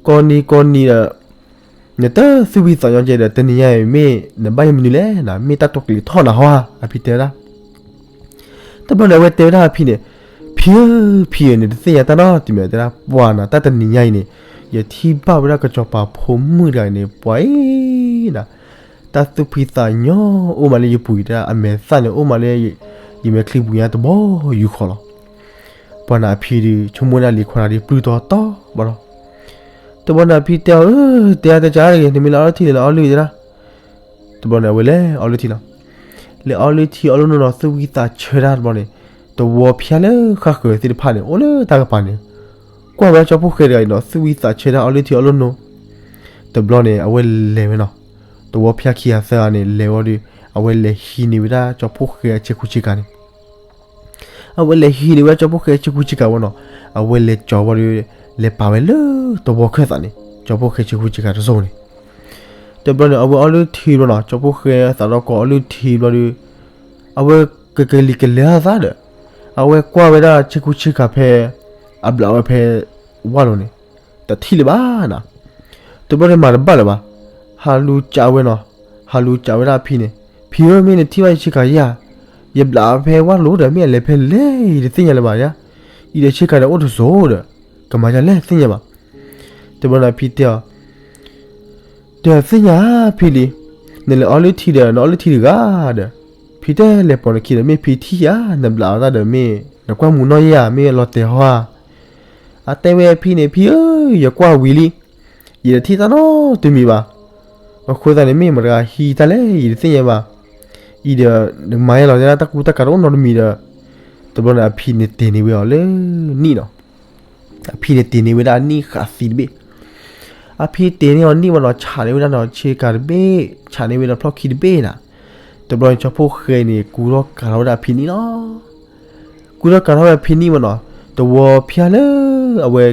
အံၤဒီး ကိးနံၤကိးနံၤဒီး နတသူၣ်ဖှံသးညီကဲဒီး တနံၤညါအံၤမ့ၢ်နဘၣ်ယဲမနုၤလဲၣ်နီၤ, မ့ၢ်တၢ်တိာ်ကျဲၤထီၣ်နၤဟီဧါ, အဖံတဲဝဲဒၣ်. တဘျီန့ၣ် အဝဲတဲဝဲဒၣ်အဖံန့ၣ်, ဖံဧၢ, ဖံဧၢ, နတသ့ၣ်ညါတၢ်နီတမံၤတဲဒၣ်, ပှၤနီၤ တၢ်တနံၤညါအံၤန့ၣ် ယထံၣ်ဘၣ်ဝဲဒၣ်ကစီၤပၤဖိမုၣ်တဂၤအံၤန့ၣ် ပှၤအံၤနီၤ, တၢ်သူၣ်ဖှံသးညီအိၣ်မးလၢယပူၤအံၤတဲဒၣ်, အမဲာ်သၣ်န့ၣ်အိၣ်မးလၢ ယမဲာ်ချံပူၤညါတဘီယူၢ်ဃီလီၤ. ပှၤနီၤ အဖံဒီး ဆိကမိၣ်ဒၣ်လံၤခွါတဂၤဒီး ပျုၢ်တီတီဘၣ်လီၤ. တဘျီန့ၣ် အဖံတဲအီၤ, အၢ တဲအါတဲကါတဂ့ၤ, နမ့ၢ်လဲၤအီလုၢ်ထံန့ၣ် လဲၤအီလုၢ်တဒၣ်. တဘျီန့ၣ် အဝဲလဲၤအီလုၢ်ထံလီၤ. လဲၤအီလုၢ်ထံအီလုၢ်နိနီၤ သူၣ်ဝံသးဆၢတၢ်တဘျီန့ၣ်, သဝီဖၠၣ်လၢဃၣ်ဃၢၤသ့ၣ်တဖၣ်န့ၣ် အိၣ်လၢတၢ်ကပၤန့ၣ်, ကွၢ်ဝဲကၠီဖိၣ်ဃဲတဂၤအံၤနီၤ သူၣ်ဝံသးဆၢတၢ်အီလုၢ်ထံအီလုၢ်နိ. တဘျီန့ၣ် အဝဲလဲၤဝဲနီၤ, သဝီဖၠၣ်ခံဂၤသၢဂၤန့ၣ် လဲၤဝံၤဒီး အဝဲလဲၤဟံးန့ၢ်ဝဲဒၣ်ကၠီဖိၣ်ဃဲအဆ့ကူဆ့ကၤန့ၣ် အဝဲလဲၤဟံးန့ၢ်ဝဲဒၣ်ကၠီဖိၣ်ဃဲဆ့ကူဆ့ကၤဝဲနီၤ, အဝဲလဲၤကၠီဝံၤဒီး လဲၤပာ်ဝဲလၢသဝီခၢၣ်သးန့ၣ်, ကၠီဖိၣ်ဃဲဆ့ကူဆ့ကၤတစိၢ်န့ၣ်. တဘျီန့ၣ် အဝဲအီလုၢ်ထံဘျီနီၤ, ကၠီဖိၣ်ဃဲသးဒီကီၢ်အီလုၢ်ထံဘျီဒီး အဝဲကကလံၤကလဲအသးဒီး အဝဲကွၢ်ဝဲဒၣ်ဆ့ကူဆ့ကၤဖဲ အဘျးဝဲဖဲဝၣ်လိၤန့ၣ် တထံၣ်လၢၤဘၣ်နီၤ. တဘျီန့ၣ်မၤတဘၣ်လၢၤဘၣ်, ဟးလူၤကးဝဲနီၤ, ဟးလူၤကးဝဲဒၣ်အဖံန့ၣ်, ဖံဧၢ မ့ၢ်နထံၣ်ဘၣ်ယဆ့ကၤယၤ, ယဘျးဖဲဝၣ်လိၤဒီး မ့ၢ်အလဲၤဖဲလဲၣ် ယတသ့ၣ်ညါလၢၤဘၣ်ယၤ, အံၤဒီးဆ့ကၤဒီးအိၣ်တစိၤဒီး ကမၤယၤလဲၣ်သ့ၣ်ညါဘၣ်. တဘျီန့ၣ်အဖံတဲအီၤ ဒီးသ့ၣ်ညါဖံလံ, နလဲၤအီလုၢ်ထံဒီး နအီလုၢ်ထံတဂၤဒီး, ဖံတဲလဲၤပိာ်နခံဒီး မ့ၢ်ဖံထံၣ်ဧါ, နဘျးအီၤတၢ်ဒီး မ့ၢ်နကွၢ်မုာ်နီၢ်ယၤ မ့ၢ်လီၤတဲာ်ဟီဧါ. အတဲဝဲဖံန့ၣ် ဖံဧၢ, ယကွၢ်ဝံၤလံ, ယတထံၣ်တၢ်နီတမံၤဘၣ်. အဃိသတးန့ၣ် မ့ၢ်မတၤဂၤဟံးတၢ်လဲၣ် ယတသ့ၣ်ညါဘၣ်. အံၤဒီး နကမၤယဲလီၤ တၢ်ကူတၢ်ကၤတအိၣ်နီတမံၤဒီး, တဘျီန့ၣ် အဖံန့ၣ်တ့ၢ်န့ၢ်ဝဲအီၤလၢနံၣ်နီၤ. အဖံန့ၣ်တ့ၢ်န့ၢ်ဝဲဒၣ်အနံၣ်ဃးသံတဘ့ၣ်. အဖံတ့ၢ်န့ၢ်အီၤနံၣ်ဝဲနီၤ ဆးန့ၢ်ဝဲဒၣ်နီၤ ဆ့ကၤတဘ့ၣ်, ဆးန့ၢ်ဝဲဒီးဖျီၣ်ခံတဘ့ၣ်နီၤ. တဘျီန့ၣ် ကၠီဖိၣ်ဃဲန့ၣ် ကူထီၣ်ကၤထီၣ်ဝဲဒၣ်အဖံနံၣ်လီၤ. ကူထီၣ်ကၤထီၣ်ဝဲအဖံနံၣ်ဝဲနီၤ, သဝီဖၠၣ်လၢအဝဲ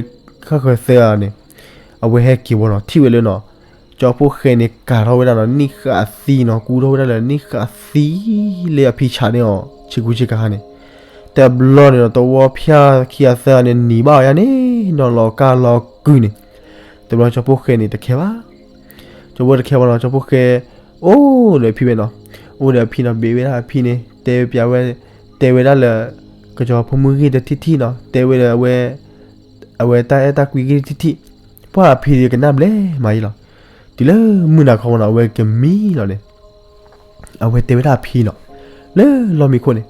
ဃၣ်ဃၢၤသၢဂၤန့ၣ်, အဝဲဟဲက့ၤဝဲနီၤ ထံၣ်ဝဲလၢနီၤ, ကၠီဖိၣ်ဃဲန့ၣ် ကၤထီၣ်ဝဲဒၣ်နီၤ နံၣ်ဃးသံနီၤ, ကူထီၣ်ဝဲဒၣ်လၢနံၣ်ဃးသံလၢအဖံဆးန့ၢ်အီၤ ဆ့ကူဆ့ကၤခါန့ၣ်. တဘျီန့ၣ်နီၤ သဝီဖၠၣ်ခံဂၤသၢဂၤန့ၣ် နံၤဘၣ်အီၤယါန့ၣ်နီၤ လီၤကၢ်လီၤကုာ်န့ၣ် တဘျီကၠီဖိဃဲန့ၣ်တခဲဘၣ်. ကၠီဖိတခဲဘၣ်နီၤ ကၠီဖိဃဲ အိၣ်ဒီးအဖံဝဲနီၤ, အိၣ်ဒီးအဖံနီၤ ဘ့ၣ်ဝဲဒၣ်အဖံန့ၣ် တဲပျးဝဲ, တဲဝဲဒၣ်လၢ ကစီၤပၤဖိမုၣ်ဂ့ၢ်တထံၣ်ထံၣ်နီၤ တဲဝဲဒီးအဝဲ, အဝဲတၢ်အဲၣ်တၢ်ကွံဂ့ၢ်တထံၣ်ထံၣ်, ပှၢ်အဖံဒီးကနၣ်ဘျဲၣ်မးယံလီၤ. တုၤလၢမုၢ်နၤခီမနီၤ အဝဲကမံလီၤန့ၣ် အဝဲတဲဝဲဒၣ်အဖံနီၤ, လၢလီၢ်မံခိၣ်န့ၣ်,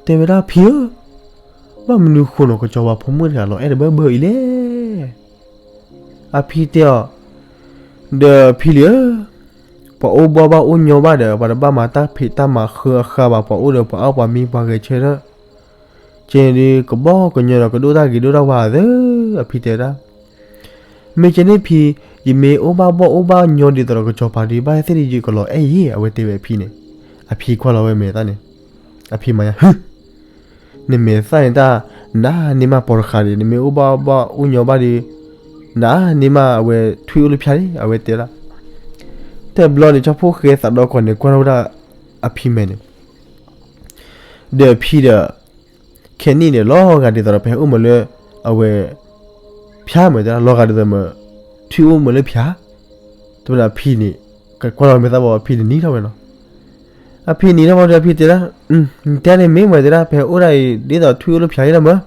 တဲဝဲဒၣ်အဖံဧၢ, ဘၣ်မနုၤဃိနီၤ ကစီၤပၤဖိမုၣ်တဂၤလီၤအဲၣ်တဘၢဘၢအံၤလဲၣ်. အဖံတဲအီၤ, ဒီးဖံလံၤဧၢ, ပှၤအိၣ်ဘီၣ်ဘၣ်အိၣ်ညီဘၣ်ဒီး ပှၤတဘၣ်မၤတၢ်ဖံးတၢ်မၤဃၢအဃၢဘၣ်, ပှၤအိၣ်ဒီးပှၤအီၣ်ပှၤမံပှၤဂဲၤဆၢထၢၣ်, ကဲန့ၣ်ဒုး ကဘီၣ်ကညီဒီးကဒိၣ်တၢ်ဂ့ၤဒိၣ်တၢ်ဝါသၢ, အဖံတဲဒၣ် မ့ၢ်ကဲန့ၣ်ဖံ, ယမ့ၢ်အိၣ်ဘၣ်ဘီၣ်အိၣ်ဘၣ်ညီဒ်သိးဒီးကစီၤပၤဒီး ဘၣ်သ့ၣ်ဒ်ယကလီၤအဲၣ်ယဲ အဝဲတဲဝဲအဖံန့ၣ်, အဖံကွၢ်လီၤဝဲမဲာ်သၣ်န့ၣ်, အဖံမၤညါ ဟု, နမဲာ်သၣ်န့ၣ်တၢ်, နၤန့ၢ်မးပိာ်တဃာ်ဒီး နမ့ၢ်အိၣ်ဘၣ်ဘီၣ်အိၣ်ညီဘၣ်ဒီး, နၤန့ၢ်မးအဝဲထွံၣ်အိၣ်လၢဖၠါန့ၣ် အဝဲတဲဒၣ်, တဘျီန့ၣ် ကၠီဖိဃဲသးဒီကီၢ်န့ၣ် ကွၢ်ထီၣ်ဝဲဒၣ်အဖံမဲာ်န့ၣ် ဒီးဖံဒီး, ခဲနံၣ်န့ၣ် လီၤဂာ်ဒ်သိးဒီး ပဟဲအိၣ်မးလၢ, အဝဲ, ဖၠါမးတဲဒၣ် လီၤဂာ်ဒ်သိးမး, ထွံၣ်အိၣ်မးလၢဖၠါ, တဘျီန့ၣ်အဖံန့ၣ်, ကကွၢ်လီၤမဲာ်သၣ်ဘီ အဖံတနံၤထီၣ်ဝဲနီၤ, အဖံနံၤထီၣ်ဘီဒီးအဖံတဲဒၣ်, နတဲန့ၣ်မ့ၢ်မးတဲဒၣ် ပဟဲအိၣ်ဒၣ်အံၤ ဒ်သိးထွံၣ်အိၣ်လၢဖၠါအံၤလီၤမး,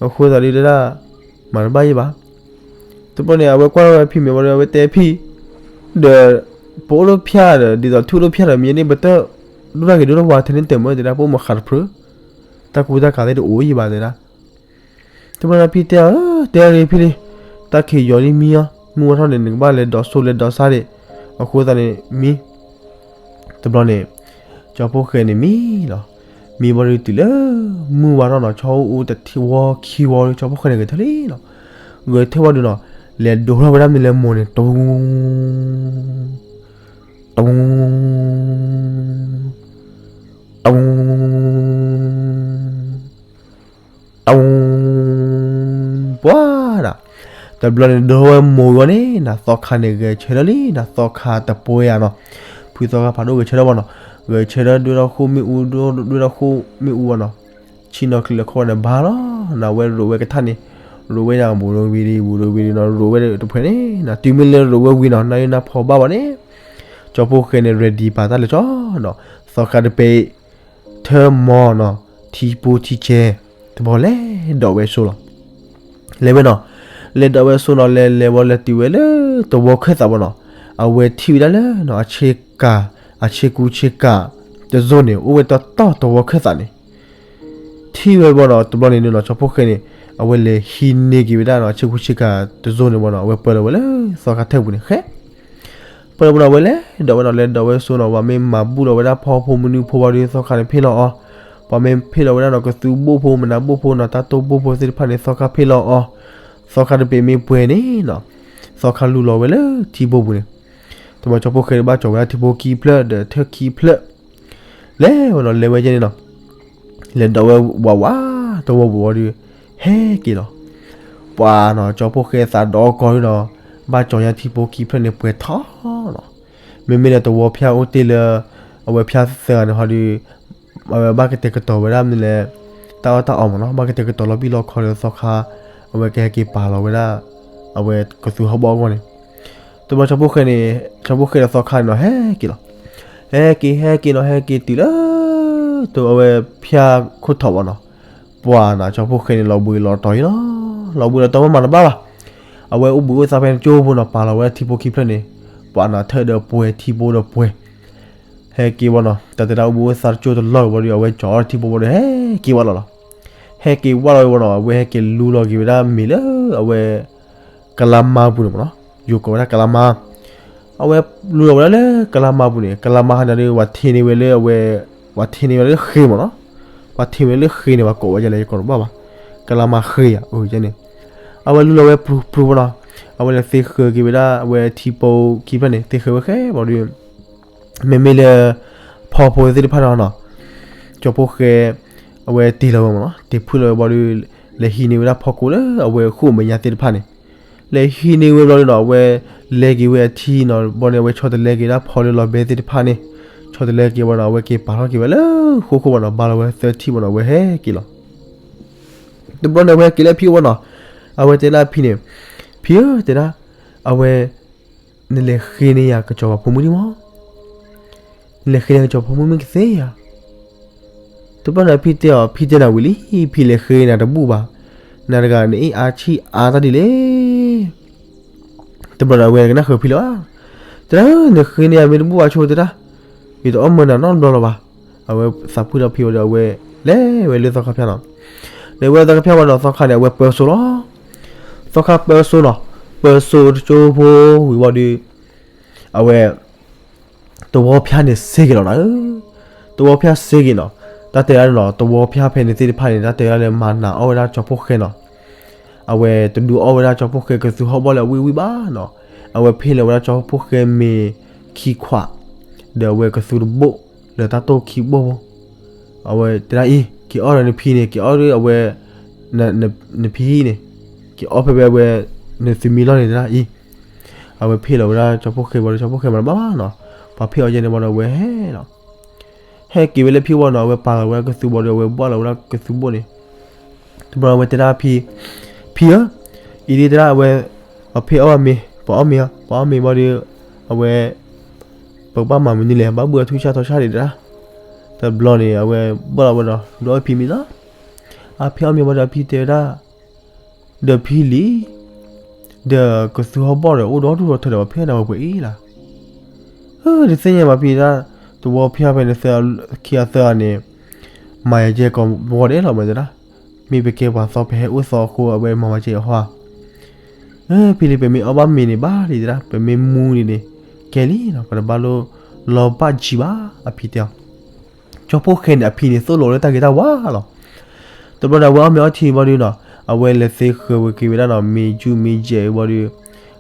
အဃိသတးဒီးတဲဒၣ်, မၤတဘၣ်ယဲဘၣ် တဘျီန့ၣ် အဝဲကွၢ်ထီၣ်ဝဲအဖံမဲာ်ဘီဒီး အဝဲတဲအဖံ, ဒီး, ပအိၣ်လၢဖၠါဒီး ဒ်သိးထွံၣ်အိၣ်လၢဖၠါဒီး မ့ၢ်န့ၣ်ပတၢ်, ဒိၣ်တၢ်ဂ့ၤဒိၣ်တၢ်ဝါထဲန့ၣ်တမၢတဲဒၣ် ပအိၣ်မးဃးတဖျၢၣ်, တၢ်ကူတၢ်ကၤသ့ၣ်တအိၣ်ယံၤဘၣ်တဲဒၣ်, တဘျီန့ၣ်ဖံတဲအီၤ တဲအီၤန့ၣ်ဖံလံ, တၢ်ခံးယီၤလံမံအီၤ မုၢ်ဝါထီၣ်န့ၣ် နကဘၣ်လဲၤဒိးစိလဲၤဒိးဆါဒံး, အဃိသတးန့ၣ်မံ တဘျီန့ၣ်, ကၠီဖိဃဲန့ၣ်မံလီၤ, မံဘီဒုးတုၤလၢ, မုၢ်ဝါထီၣ်နီၤ ဆီအိၣ်အူတထံၣ်ဝီခံဝီဒီး ကၠီဖိဃဲန့ၣ်ဂဲၤထၢၣ်လံနီၤ, ဂဲၤထၢၣ်ဝံၤဒီးနီၤ, လဲၤဒိးထီၣ်ဝဲဒၣ်မနုၤလဲၣ်မိၢ်န့ၣ် တဝူ တဝူ တဝူ တဝူ ပှၤဒၣ်, တဘျီန့ၣ်ဒိးထီၣ်ဝဲမိၢ်ဂီၤန့ၣ် နၤသီခါန့ၣ်ဂဲၤဆၢထၢၣ်လံ နၤသီခါတပှဲၤဧါနီၤ, ဖုသီခါဖးဒိၣ်ဂဲၤဆၢထၢၣ်ဘၣ်နီၤ, ဂဲၤဆၢထၢၣ်ဒွဲၣ်ထီၣ်ဃိၣ်မ့ၣ်အူ ဒွဲၣ်ထီၣ်ဃိၣ်မ့ၣ်အူဘၣ်နီၤ, ဆ့ၣ်နီၤချံးလၢခီၣ်န့ၣ်ဘါလီၤ, နဝဲရိးဝဲကထၣ်န့ၣ်, ရိးဝဲဒၣ်ဘူးဒီဝံၤဒံး ဘူးဒီဝံၤဒံးနီၤ ရိးဝဲတဖျၢၣ်န့ၣ်နီၤ တုၤမ့ၢ်လၢရိးဝဲဝံၤနီၤ နါယိနါဖီဘၣ်ဘၣ်န့ၣ်, ကၠီဖိဃဲန့ၣ် ready ပာ်တၢ်လၢကၠီနီၤ, သီခါတပဲအံၤ ထၢမီၤနီၤ, ထံဖိထံဆဲး, တဘျီလဲၤဒိးဝဲဆိလီၤ. လဲၤဝဲနီၤ, လဲၤဒိးဝဲဆိနီၤ လဲၤလဲၤဝဲလဲၤတုၤဝဲလၢတဝီခၢၣ်သးဘၣ်နီၤ, အဝဲထံၣ်ဝဲဒၣ်လၢနီၤ အဆ့ကၤ, အဆ့ကူဆ့ကၤ, တစိၢ်န့ၣ် အိၣ်ဝဲတီတီတဝီခၢၣ်သးန့ၣ် ထံၣ်ဝဲဘၣ်နီၤ တဘျီန့ၣ်နီၤ ကၠီဖိဃဲန့ၣ်, အဝဲလဲၤဟံးန့ၢ်က့ၤဝဲဒၣ်နီၤ အဆ့ကူဆ့ကၤတစိၢ်န့ၣ်ဘၣ်နီၤ အဝဲပၢလီၤဝဲလၢသီခါထၢၣ်ပူၤန့ၣ်ဃဲ ပၢလီၤဝဲနီၤ အဝဲလဲၤဒိးဝဲနီၤ လဲၤဒိးဝဲဆိနီၤ ပှၤမ့ၢ်မၤဘူၣ်လီၤဝဲဒၣ်ဖီဖိမနုၤဖိဘၣ်ဒီး သီခါန့ၣ်ဖ့ၣ်လီၤအီၤ, ပှၤမ့ၢ်ဖ့ၣ်လီၤဝဲဒၣ်နီၤ ကသူဘိၣ်ဖိ မနၤဘိၣ်ဖိနီၤ တၢ်တိၢ်ဘိၣ်ဖိသ့ၣ်တဖၣ်န့ၣ် သီခါဖ့ၣ်လီၤအီၤ, သီခါတပဲမ့ၢ်ပှဲၤန့ၣ်နီၤ, သီခါလူလီၤဝဲလၢထံဘိပူၤန့ၣ်, တမီၤကၠီဖိဃဲဘၣ်ကၠီဝဲဒၣ်ထံဖိကံဖျၢၣ်ဒီးထၢၣ်ခံဖျၢၣ် လဲၤဝဲနီၤ လဲၤဝဲကဲန့ၣ်နီၤ, လဲၤဒိးဝဲဝးဝး တဝီပူၤဝံၤဒီး ဟဲက့ၤလီၤ. ပှၤနီၤ ကၠီဖိဃဲသးဒီကီၢ်ဒီး ဘၣ်ကၠီညါထံဖိကံဖျၢၣ်န့ၣ်ပှဲၤထီၣ်လီၤ. မ့မ့ၢ်လၢတဝီဖၠါအိၣ်တ့ၢ်လၢ အဝဲဖၠါသၢဂၤန့ၣ်ဟီဒီး အဝဲဘၣ်ကတဲာ်ကတီၤဝဲဒၣ်မနုၤလဲၣ် တၢ်အီၣ်တၢ်အီမ့ၢ်နီၤ ဘၣ်ကတဲာ်ကတီၤလီၤဘံၣ်လီၤခီဒီးသီခါ အဝဲကဟဲက့ၤပာ်လီၤဝဲဒၣ် အဝဲကသူဟီၣ်ဘီအဂီၢ်န့ၣ် တဘျီကၠီဖိဃဲန့ၣ် ကၠီဖိဃဲဒီးသီခါန့ၣ်နီၤ ဟဲက့ၤလီၤ. ဟဲက့ၤ ဟဲက့ၤနီၤ ဟဲက့ၤတုၤလၢ တဝဲဖၠါခိၣ်ထီၣ်ဘၣ်နီၤ ပှၤနီၤ ကၠီဖိဃဲန့ၣ် လီၤဘှံးလီၤတီၤအံၤလီၤ. လီၤဘှံးလီၤတီၤမးမၤတဘၣ်ဘၣ်. အဝဲအိၣ်ဘှံးအိၣ်သါဖဲန့ၣ်ကၠိဖိနီၤ ပာ်လီၤဝဲဒၣ်ထံဖိခံဖျၢၣ်န့ၣ် ပှၤနီၤ ထၢၣ်ဒီးပှဲၤ ထံဖိဒီးပှဲၤ ဟဲက့ၤဝဲနီၤ တၢ်တဲဒၣ်အိၣ်ဘှံးအိၣ်သါတကၠိတလီၢ်ကဝီၤဒီး အဝဲကၠီထံဖိဝံၤဒီး ဟဲက့ၤဝဲလီၤလီၤ. ဟဲက့ၤဝဲလီၤဝဲနီၤ အဝဲဟဲက့ၤလူလီၤက့ၤဝဲဒၣ်မ့ၤလၢ အဝဲ ကလါမါပူၤန့ၣ်မ့ၢ်နီၤ ယိၤကိးဝဲဒၣ်ကလါမါ အဝဲလူလီၤဝဲဒၣ်လၢကလါမါပူၤန့ၣ် ကလါမါဟးန့ၣ်ဒီး ပှၤထံၣ်န့ၢ်ဝဲလၢအဝဲ ပှၤထံၣ်န့ၢ်ဝဲလၢဃ့မ့ၢ်နီၤ ပှၤထံၣ်ဝဲလၢဃ့န့ၣ် ပှၤကိးဝဲဒ်လဲၣ် ယကိးတဘၣ်ဘၣ် ကလါမါဃ့ဧါ အန့ၣ် အဝဲလူလီၤဝဲပျူၤပျူၤမ့ၢ်နီၤ အဝဲလဲၤသ့ဃၢၤက့ၤဝဲဒၣ် အဝဲထံဖိခံဖျၢၣ်န့ၣ် သ့ဃၢၤဝဲဃဲဘၣ်ဒီး မ့မ့ၢ်လၢ ဖီဖိသ့ၣ်တဖၣ်န့ၣ်နီၤ ကၠီဖိဃဲ အဝဲတ့ၢ်လီၤဝဲမ့ၢ်နီၤ တ့ၢ်ဖုၣ်လီၤဝဲဘၣ်ဒီး လဲၤဟံးန့ၢ်ဝဲဒၣ်ဖီကိးလၢအဝဲဃိၣ်မဲာ်ညါသ့ၣ်တဖၣ်န့ၣ် လဲၤဟံးန့ၢ်ဝဲဘၣ်ဒီးနီၤ အဝဲ လဲၤက့ၤဝဲအထံနီၤ ဘၣ်န့ၣ် အဝဲဆီတလဲက့ၤဒၣ်ဖီလၢလီၤဘဲသ့ၣ်တဖၣ်န့ၣ် ဆီတလဲက့ၤဝဲနီၤ အဝဲက့ၤပာ်ထီၣ်က့ၤဝဲလၢဃိၣ်ဃိၣ်ဘၣ်နီၤ ဘၣ်လီၤဝဲသၢထံၣ်ဘၣ်နီၤ အဝဲဟဲက့ၤလီၤ တဘျီန့ၣ် အဝဲဟဲက့ၤလၢအဖံအိၣ်ဝဲနီၤ အဝဲတဲလၢအဖံန့ၣ် ဖံဧၢ တဲဒၣ်, အဝဲ, နလဲၤဃ့န့ၢ်ယၤကစီၤပၤဖိမုၣ်ဒံးမး, နလဲၤဃ့န့ၢ်ကစီၤပၤဖိမုၣ်မ့ၢ်ကသ့ဧါ. တဘျီန့ၣ်ဖံတဲအီၤ, ဖံတဲနၤဝံၤလံ, ဖံလဲၤဃ့န့ၢ်တဘူၣ်ဘၣ်, နၤတဂၤနအ့ၣ်အါဆံၣ်အါတၢ်ဒ်လဲၣ်. တဘျီန့ၣ်အဝဲကနၣ်ဃုာ်ဖံလီၤ, တဲဒၣ်, နဃ့န့ၢ်ယၤမ့ၢ်တဘူၣ်ဘၣ်ဆိတဲဒၣ်, ယတအီၣ်မၢနၤနီတဘျီလၢၤဘၣ်. အဝဲသးဖှံဒီးဖံဝံၤဒီးအဝဲလဲၤဝဲလၢသီခါဖၠၣ်နီၤ. ဒီးဝဲသီခါဖၠၣ်ဝံၤဒီးသီခါန့ၣ် အဝဲပၢစိလီၤ. သီခါပၢစိနီၤ, ပၢစိတကၠိဖိဝံၤဝံၤဒီး အဝဲ သဝီဖၠၣ်န့ၣ်စ့က့ၤလီၤနၤဧၢ, သဝီဖၠၣ်စ့က့ၤနီၤ, တၢ်တဲဒၣ်န့ၣ်နီၤ သဝီဖၠၣ်ဖဲန့ၣ်သ့ၣ်တဖၣ်န့ၣ် တၢ်တဲဒၣ်လၢမၤနးအီၣ်ဝဲဒၣ်ကၠီဖိဃဲနီၤ, အဝဲတဒုးအီၣ်ဝဲဒၣ်ကၠီဖိဃဲကသူဟီၣ်ဘီၣ်လၢအဝံၣ်ဝံၣ်ဘၣ်နီၤ, အဝဲဖ့ၣ်လီၤဝဲဒၣ်ကၠီဖိဃဲမ့ၤခံခွး, ဒီးအဝဲကသူတဘိၣ်လၢတၢ်တိၢ်ခံဘိၣ်ဖိ, အဝဲတဲဒၣ်အံၤ က့ၤအီၣ်ဒီးနဖံန့ၣ် က့ၤအီၣ်ဒီးအဝဲ နဖံန့ၣ် က့ၤအီၣ်ဖဲဝဲအဝဲ နသုးမံလီၢ်န့ၣ်တဲဒၣ်အံၤ, အဝဲဖ့ၣ်လီၤဝဲဒၣ်ကၠီဖိဃဲဘၣ်ဒီး ကၠီဖိဃဲမၤတဘၣ်ဘၣ်နီၤ, ပှၤဖ့ၣ်အီၤယဲန့ၣ်ဘၣ်ဒီးအဝဲဟဲနီၤ, ဟဲက့ၤဝဲလၢဖံဝံၤနီၤ အဝဲပာ်လီၤဝဲဒၣ်ကသူဘၣ်ဒီး အဝဲဘၣ်လီၤဝဲဒၣ်ကသူဘိၣ်န့ၣ်, တဘျီအဝဲတဲဒၣ်ဖံ, ဖံဧၢ, အံၤဒ်တဲဒၣ်အဝဲ, ပှၤဖ့ၣ်အီၣ်ဘၣ်မ့ၤ ပှၤအီၣ်မ့ၤအီၤ ပှၤအီၣ်မ့ၤဘၣ်ဒီး, အဝဲ ပကဘၣ်မၤမနုၤလဲၣ် ဘၣ်ဘုၣ်အထူၣ်ဆၣ်ထီဆၣ်ဒံးတဒၣ်, တဘျီန့ၣ် အဝဲဘၣ်လီၤဝဲဒီး ဒုးအီၣ်ဖံမ့ၤလီၤ, အဖံအီၣ်မ့ၤဘၣ်ဒီးအဖံတဲဝဲဒၣ်, ဒီးဖံလံၤ, ဒီးကသူဟီၣ်ဘီၣ်ဒီးအိၣ်ဒီဒူၣ်ဒီထၢဒီးပှၤဖ့ၣ်ဒၣ်ဝဲပှဲၤအံၤလီၤ, တသ့ၣ်ညါဘၣ်ဖံဒၣ်, သဝီဖၠၣ်ဖဲန့ၣ်သၢ, ခံအသၢအန့ၣ်, မၤယၤကဲကိးဝီဒဲးလီၤမ့ၢ်တဒၣ်, မ့ၢ်ပကဲပှၤသီပဟဲအိၣ်သီအဃိအဝဲမၤဝဲကဲအဟီဧါ ဖံလံၤ ပမ့ၢ်အီၣ်ဘၣ်မ့ၤန့ၣ်ဘၣ်လံတဒၣ် ပမ့ၢ်မူန့ၣ်န့ၣ်, ကဲလံနီၤ ပတဘၣ်လိၣ်လီၤဘၣ်ကံဘၣ် အဖံတဲအီၤ, ကၠီဖိဃဲန့ၣ် အဖံန့ၣ်သိၣ်လိလၢတၢ်ဂ့ၤတၢ်ဝါလီၤ, တဘျီန့ၣ် အဝဲအီၣ်မ့ၤအီထံဘၣ်ဒီးနီၤ အဝဲလဲၤသ့ဃၢၤဝဲက့ၤဝဲဒၣ်နီၤ မ့ၤကူမ့ၤယဲၢ်ဘၣ်ဒီး,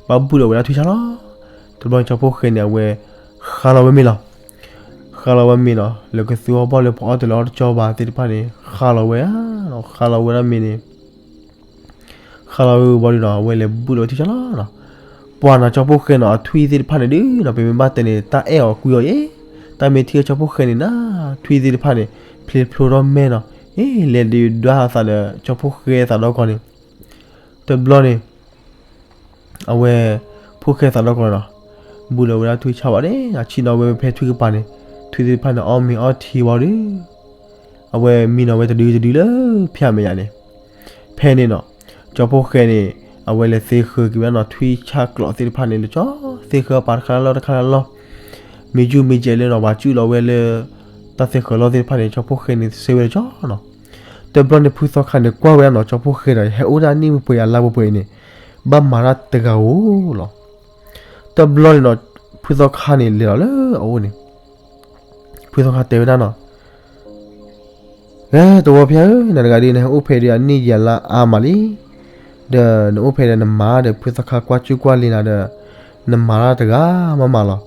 ဘၣ်ဘုၣ်ဒီးဝဲဒၣ်ထူၣ်ဆၣ်လီၤ, တဘျီန့ၣ် ကၠီဖိဃဲန့ၣ် အဝဲ, ဃါလီၤဝဲမ့ၤလီၤ ဃါလီၤဝဲမ့ၤနီၤ လၢကသူဟီၣ်ဘီၣ်လၢပှၤအီၣ်တလၢအီၣ်တကၠီဘၣ်သ့ၣ်တဖၣ်န့ၣ် ဃါလီၤဝဲဧါ, ဃါလီၤဝဲဒၣ်မ့ၤန့ၣ်, ဃါလီၤဝဲဘၣ်ဒီးနီၤ အဝဲလဲၤဘုၣ်လီၤဝဲထူၣ်ဆၣ်လီၤနီၤ, ပှၤနီၤ ကၠီဖိဃဲနီၤ အထွံၣ်သ့ၣ်တဖၣ်န့ၣ်ဒုးနီၤ ပမ့ၢ်ဘၣ်တဲန့ၣ် တၢ်အဲၣ်အီၤကွံအီၤအံၤ, တၢ်မ့ၢ်ထံၣ်ကၠီဖိဃဲန့ၣ်နီၤ ထွံၣ်သ့ၣ်တဖၣ်န့ၣ် ဖျ့ဖျိထီၣ်မဲာ်နီၤ, အ့ လဲၤဒုးဒွးအသးဒီး ကၠီဖိဃဲသးဒီကီၢ်န့ၣ်, တဘျီန့ၣ် အဝဲ, ဖိၣ်ဃဲသးဒီကီၢ်နီၤ, ဘုၣ်လီၤဝဲဒၣ်ထွံၣ်ဆၣ်ဘၣ်န့ၣ် အဆံးနီၤဝဲဖဲထွံၣ်ကပၤန့ၣ်, ထွံၣ်သ့ၣ်တဖၣ်န့ၣ် အီၣ်မ့ၤအီထံဝံၤဒီး, အဝဲမံနီၤဝဲတဒုတဒုလၢဖၠၣ်မဲာ်ညါန့ၣ်, ဖဲန့ၣ်နီၤ, ကၠီဖိဃဲန့ၣ်, အဝဲလဲၤသ့ဃၢၤက့ၤဝဲဒၣ်နီၤ ထွံၣ်ဆၣ်ကျိးသ့ၣ်တဖၣ်န့ၣ် လၢကၠီ, သ့ဃၢၤပာ်တခါလၢလီၢ်တခါလၢလီၢ်, မ့ၢ်ယူၢ်မ့ၢ်ယဲၢ်လၢနီၤ ပှၤစုၣ်လီၤဝဲလၢ တၢ်သ့ဃၢၤလီၢ်သ့ၣ်တဖၣ်န့ၣ် ကၠီဖိဃဲန့ၣ် စ့ဝဲလၢကၠီနီၤ တဘျီန့ၣ် ဖုသီခါန့ၣ် ကွၢ်ဝဲဒၣ်နီၤ ကၠီဖိဃဲဒီး ဟဲအိၣ်ဒၣ်နံၣ်ပှဲၤပှဲၤအလါပှဲၤပှဲၤအံၤန့ၣ်, ဘၣ်မၤတၢ်တဂၤဧိၤလီၤ. တဘျီန့ၣ်နီၤ ဖုသီခါန့ၣ် လဲၤလီၤလၢအအိၣ်န့ၣ်, ဖုသီခါတဲဝဲဒၣ်နီၤ, ဂဲၤ သဝီဖၠၣ်ဧၢ, နတဂၤဒီး နဟဲအိၣ်ဖဲဒီး အနံၣ်ယံာ်အလါအါမးလံ ဒီးနအိၣ်ဖဲဒီးနမၤဒီး ဖုသီခါကွၢ်ကူကွၢ်လ့နၤဒီး နမၤတၢ်တဂၤမးမးလီၤ.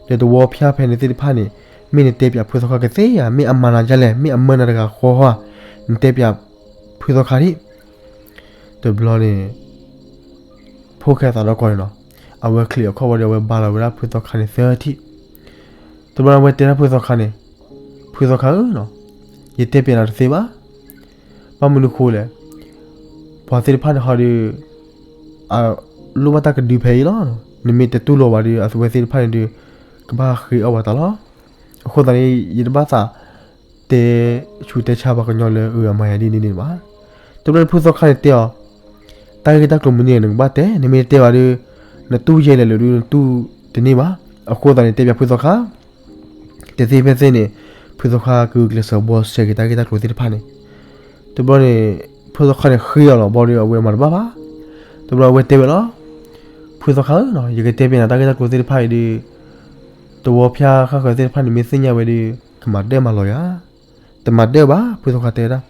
ဒီးသဝီဖၠၣ်ဖဲန့ၣ်သ့ၣ်တဖၣ်န့ၣ် မ့ၢ်နတဲပၠးဖုသီခါကသ့ဧါ, မ့ၢ်အမၤနၤဒ်လဲၣ်, မ့ၢ်အမၢနၤတဂၤဃီဧါ, နတဲပၠးဖုသီခါဒံး. တဘျီန့ၣ် ဖိၣ်ဃဲသးဒီကီၢ်န့ၣ်နီၤ, အဝဲချံးအခီၣ်ဝံၤဒီး အဝဲဘါလီၤဝဲဒၣ်ဖုသီခါန့ၣ်သၢထံၣ်. တဘျီန့ၣ် အဝဲတဲဒၣ်ဖုသီခါန့ၣ်, ဖုသီခါဧၢနီၤ, ယတဲပၠးနၤတသ့ဘၣ်. ဘၣ်မနုၤဃိလဲၣ်, ပှၤသ့ၣ်တဖၣ်န့ၣ်ဟီဒီး အလိၣ်ဘၣ်တၢ်ကဒုဖဲအံၤလီၤ. နမ့ၢ်တတူၢ်လိာ်ဘၣ်ဒီး အဝဲသ့ၣ်တဖၣ်န့ၣ်ဒီး ကဘၣ်ဃ့အီၣ်ပှၤသးလီၤ. အဃိသတးန့ၣ် ယတဘၣ်သး တဲဆူးတဲဆါပှၤကညီလၢအမၤယၤဒ်န့ၣ်န့ၣ်ဘၣ်. တဘျီန့ၣ်ဖုသီခါန့ၣ်တဲအီၤ, တၢ်ဂ့ၢ်တၢ်ကျိၤမနုၤန့ၣ် နကဘၣ်တဲ, နမ့ၢ်တတဲဘၣ်ဒီး နတူၢ်ယဲၢ်လဲၣ်လၢဒုး နတူၢ်တန့ၢ်ဘၣ်. အဃိသတးန့ၣ် တဲပၠးဖုသီခါ တသ့ဖဲသ့န့ၣ်, ဖုသီခါကဂုာ်ကျဲးစၢးဘှီစဲၤက့ၤတၢ်ဂ့ၢ်တၢ်ကျိၤသ့ၣ်တဖၣ်န့ၣ်, တဘျီန့ၣ် ဖုသီခါန့ၣ်ဃ့အီၤလီၤဘၣ်ဒီး အဝဲမၤတဘၣ်ဘၣ်. တဘျီအဝဲတဲဝဲလီၤ, ဖုသီခါဧၢနီၤ, ယကတဲပၠးနၤတၢ်ဂ့ၢ်တၢ်ကျိၤသ့ၣ်တဖၣ်အံၤဒီး သဝီဖၠၣ်ဃၣ်ဃၢၤသ့ၣ်တဖၣ်န့ၣ် မ့ၢ်သ့ၣ်ညါဝဲဒီး ကမၤဒၢမၤလီၤယၤ. တမၤဒၢဘၣ်, ဖုသီခါတဲဝဲဒၣ်.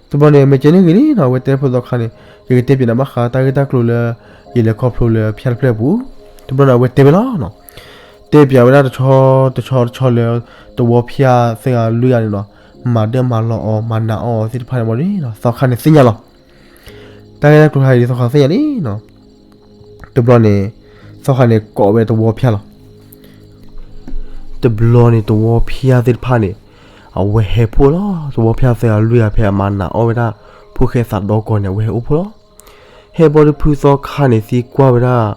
တဘျီန့ၣ် မ့ၢ်ကဲန့ၣ်ဂ့ၤလံနီၤ, အဝဲတဲဖုသီခါန့ၣ်, ယကတဲပၠးနၤဘၣ်ဃးတၢ်ဂ့ၢ်တၢ်ကျိၤလၢ ယလဲၤခီဖျိလၢဖၠၣ်တဖျၢၣ်အပူၤ. တဘျီန့ၣ် အဝဲတဲဝဲလီၤနီၤ. တဲပၠးဝဲဒၣ်တဆီတဆီတဆီလၢ သဝီဖၠၣ်သ့ၣ်ဂၤလွံၢ်ဂၤန့ၣ်နီၤ, မၤဒၢမၤလီၤအီၤ မၤနးအီၤသ့ၣ်တဖၣ်န့ၣ်ဘၣ်ဒီး သီခါန့ၣ်သ့ၣ်ညါလီၤ. တၢ်ဂ့ၢ်တၢ်ကျိၤတခါအံၤ သီခါသ့ၣ်ညါလံနီၤ. တဘျီန့ၣ် သီခါန့ၣ်ကိးဝဲသဝီဖၠၣ်လီၤ. တဘျီန့ၣ် သဝီဖၠၣ်သ့ၣ်တဖၣ်န့ၣ် အဝဲဟဲဖှိၣ်လီၤ. သဝီဖၠၣ်သ့ၣ်ဂၤလွံၢ်ဂၤဖဲအမၤနးအီၣ်ဝဲဒၣ် ဖိၣ်ဃဲသးဒီကီၢ်န့ၣ် အဝဲဟဲအိၣ်ဖှိၣ်လီၤ. ဟဲဘီဒုးဖုသီခါန့ၣ်သံကွၢ်ဝဲဒၣ်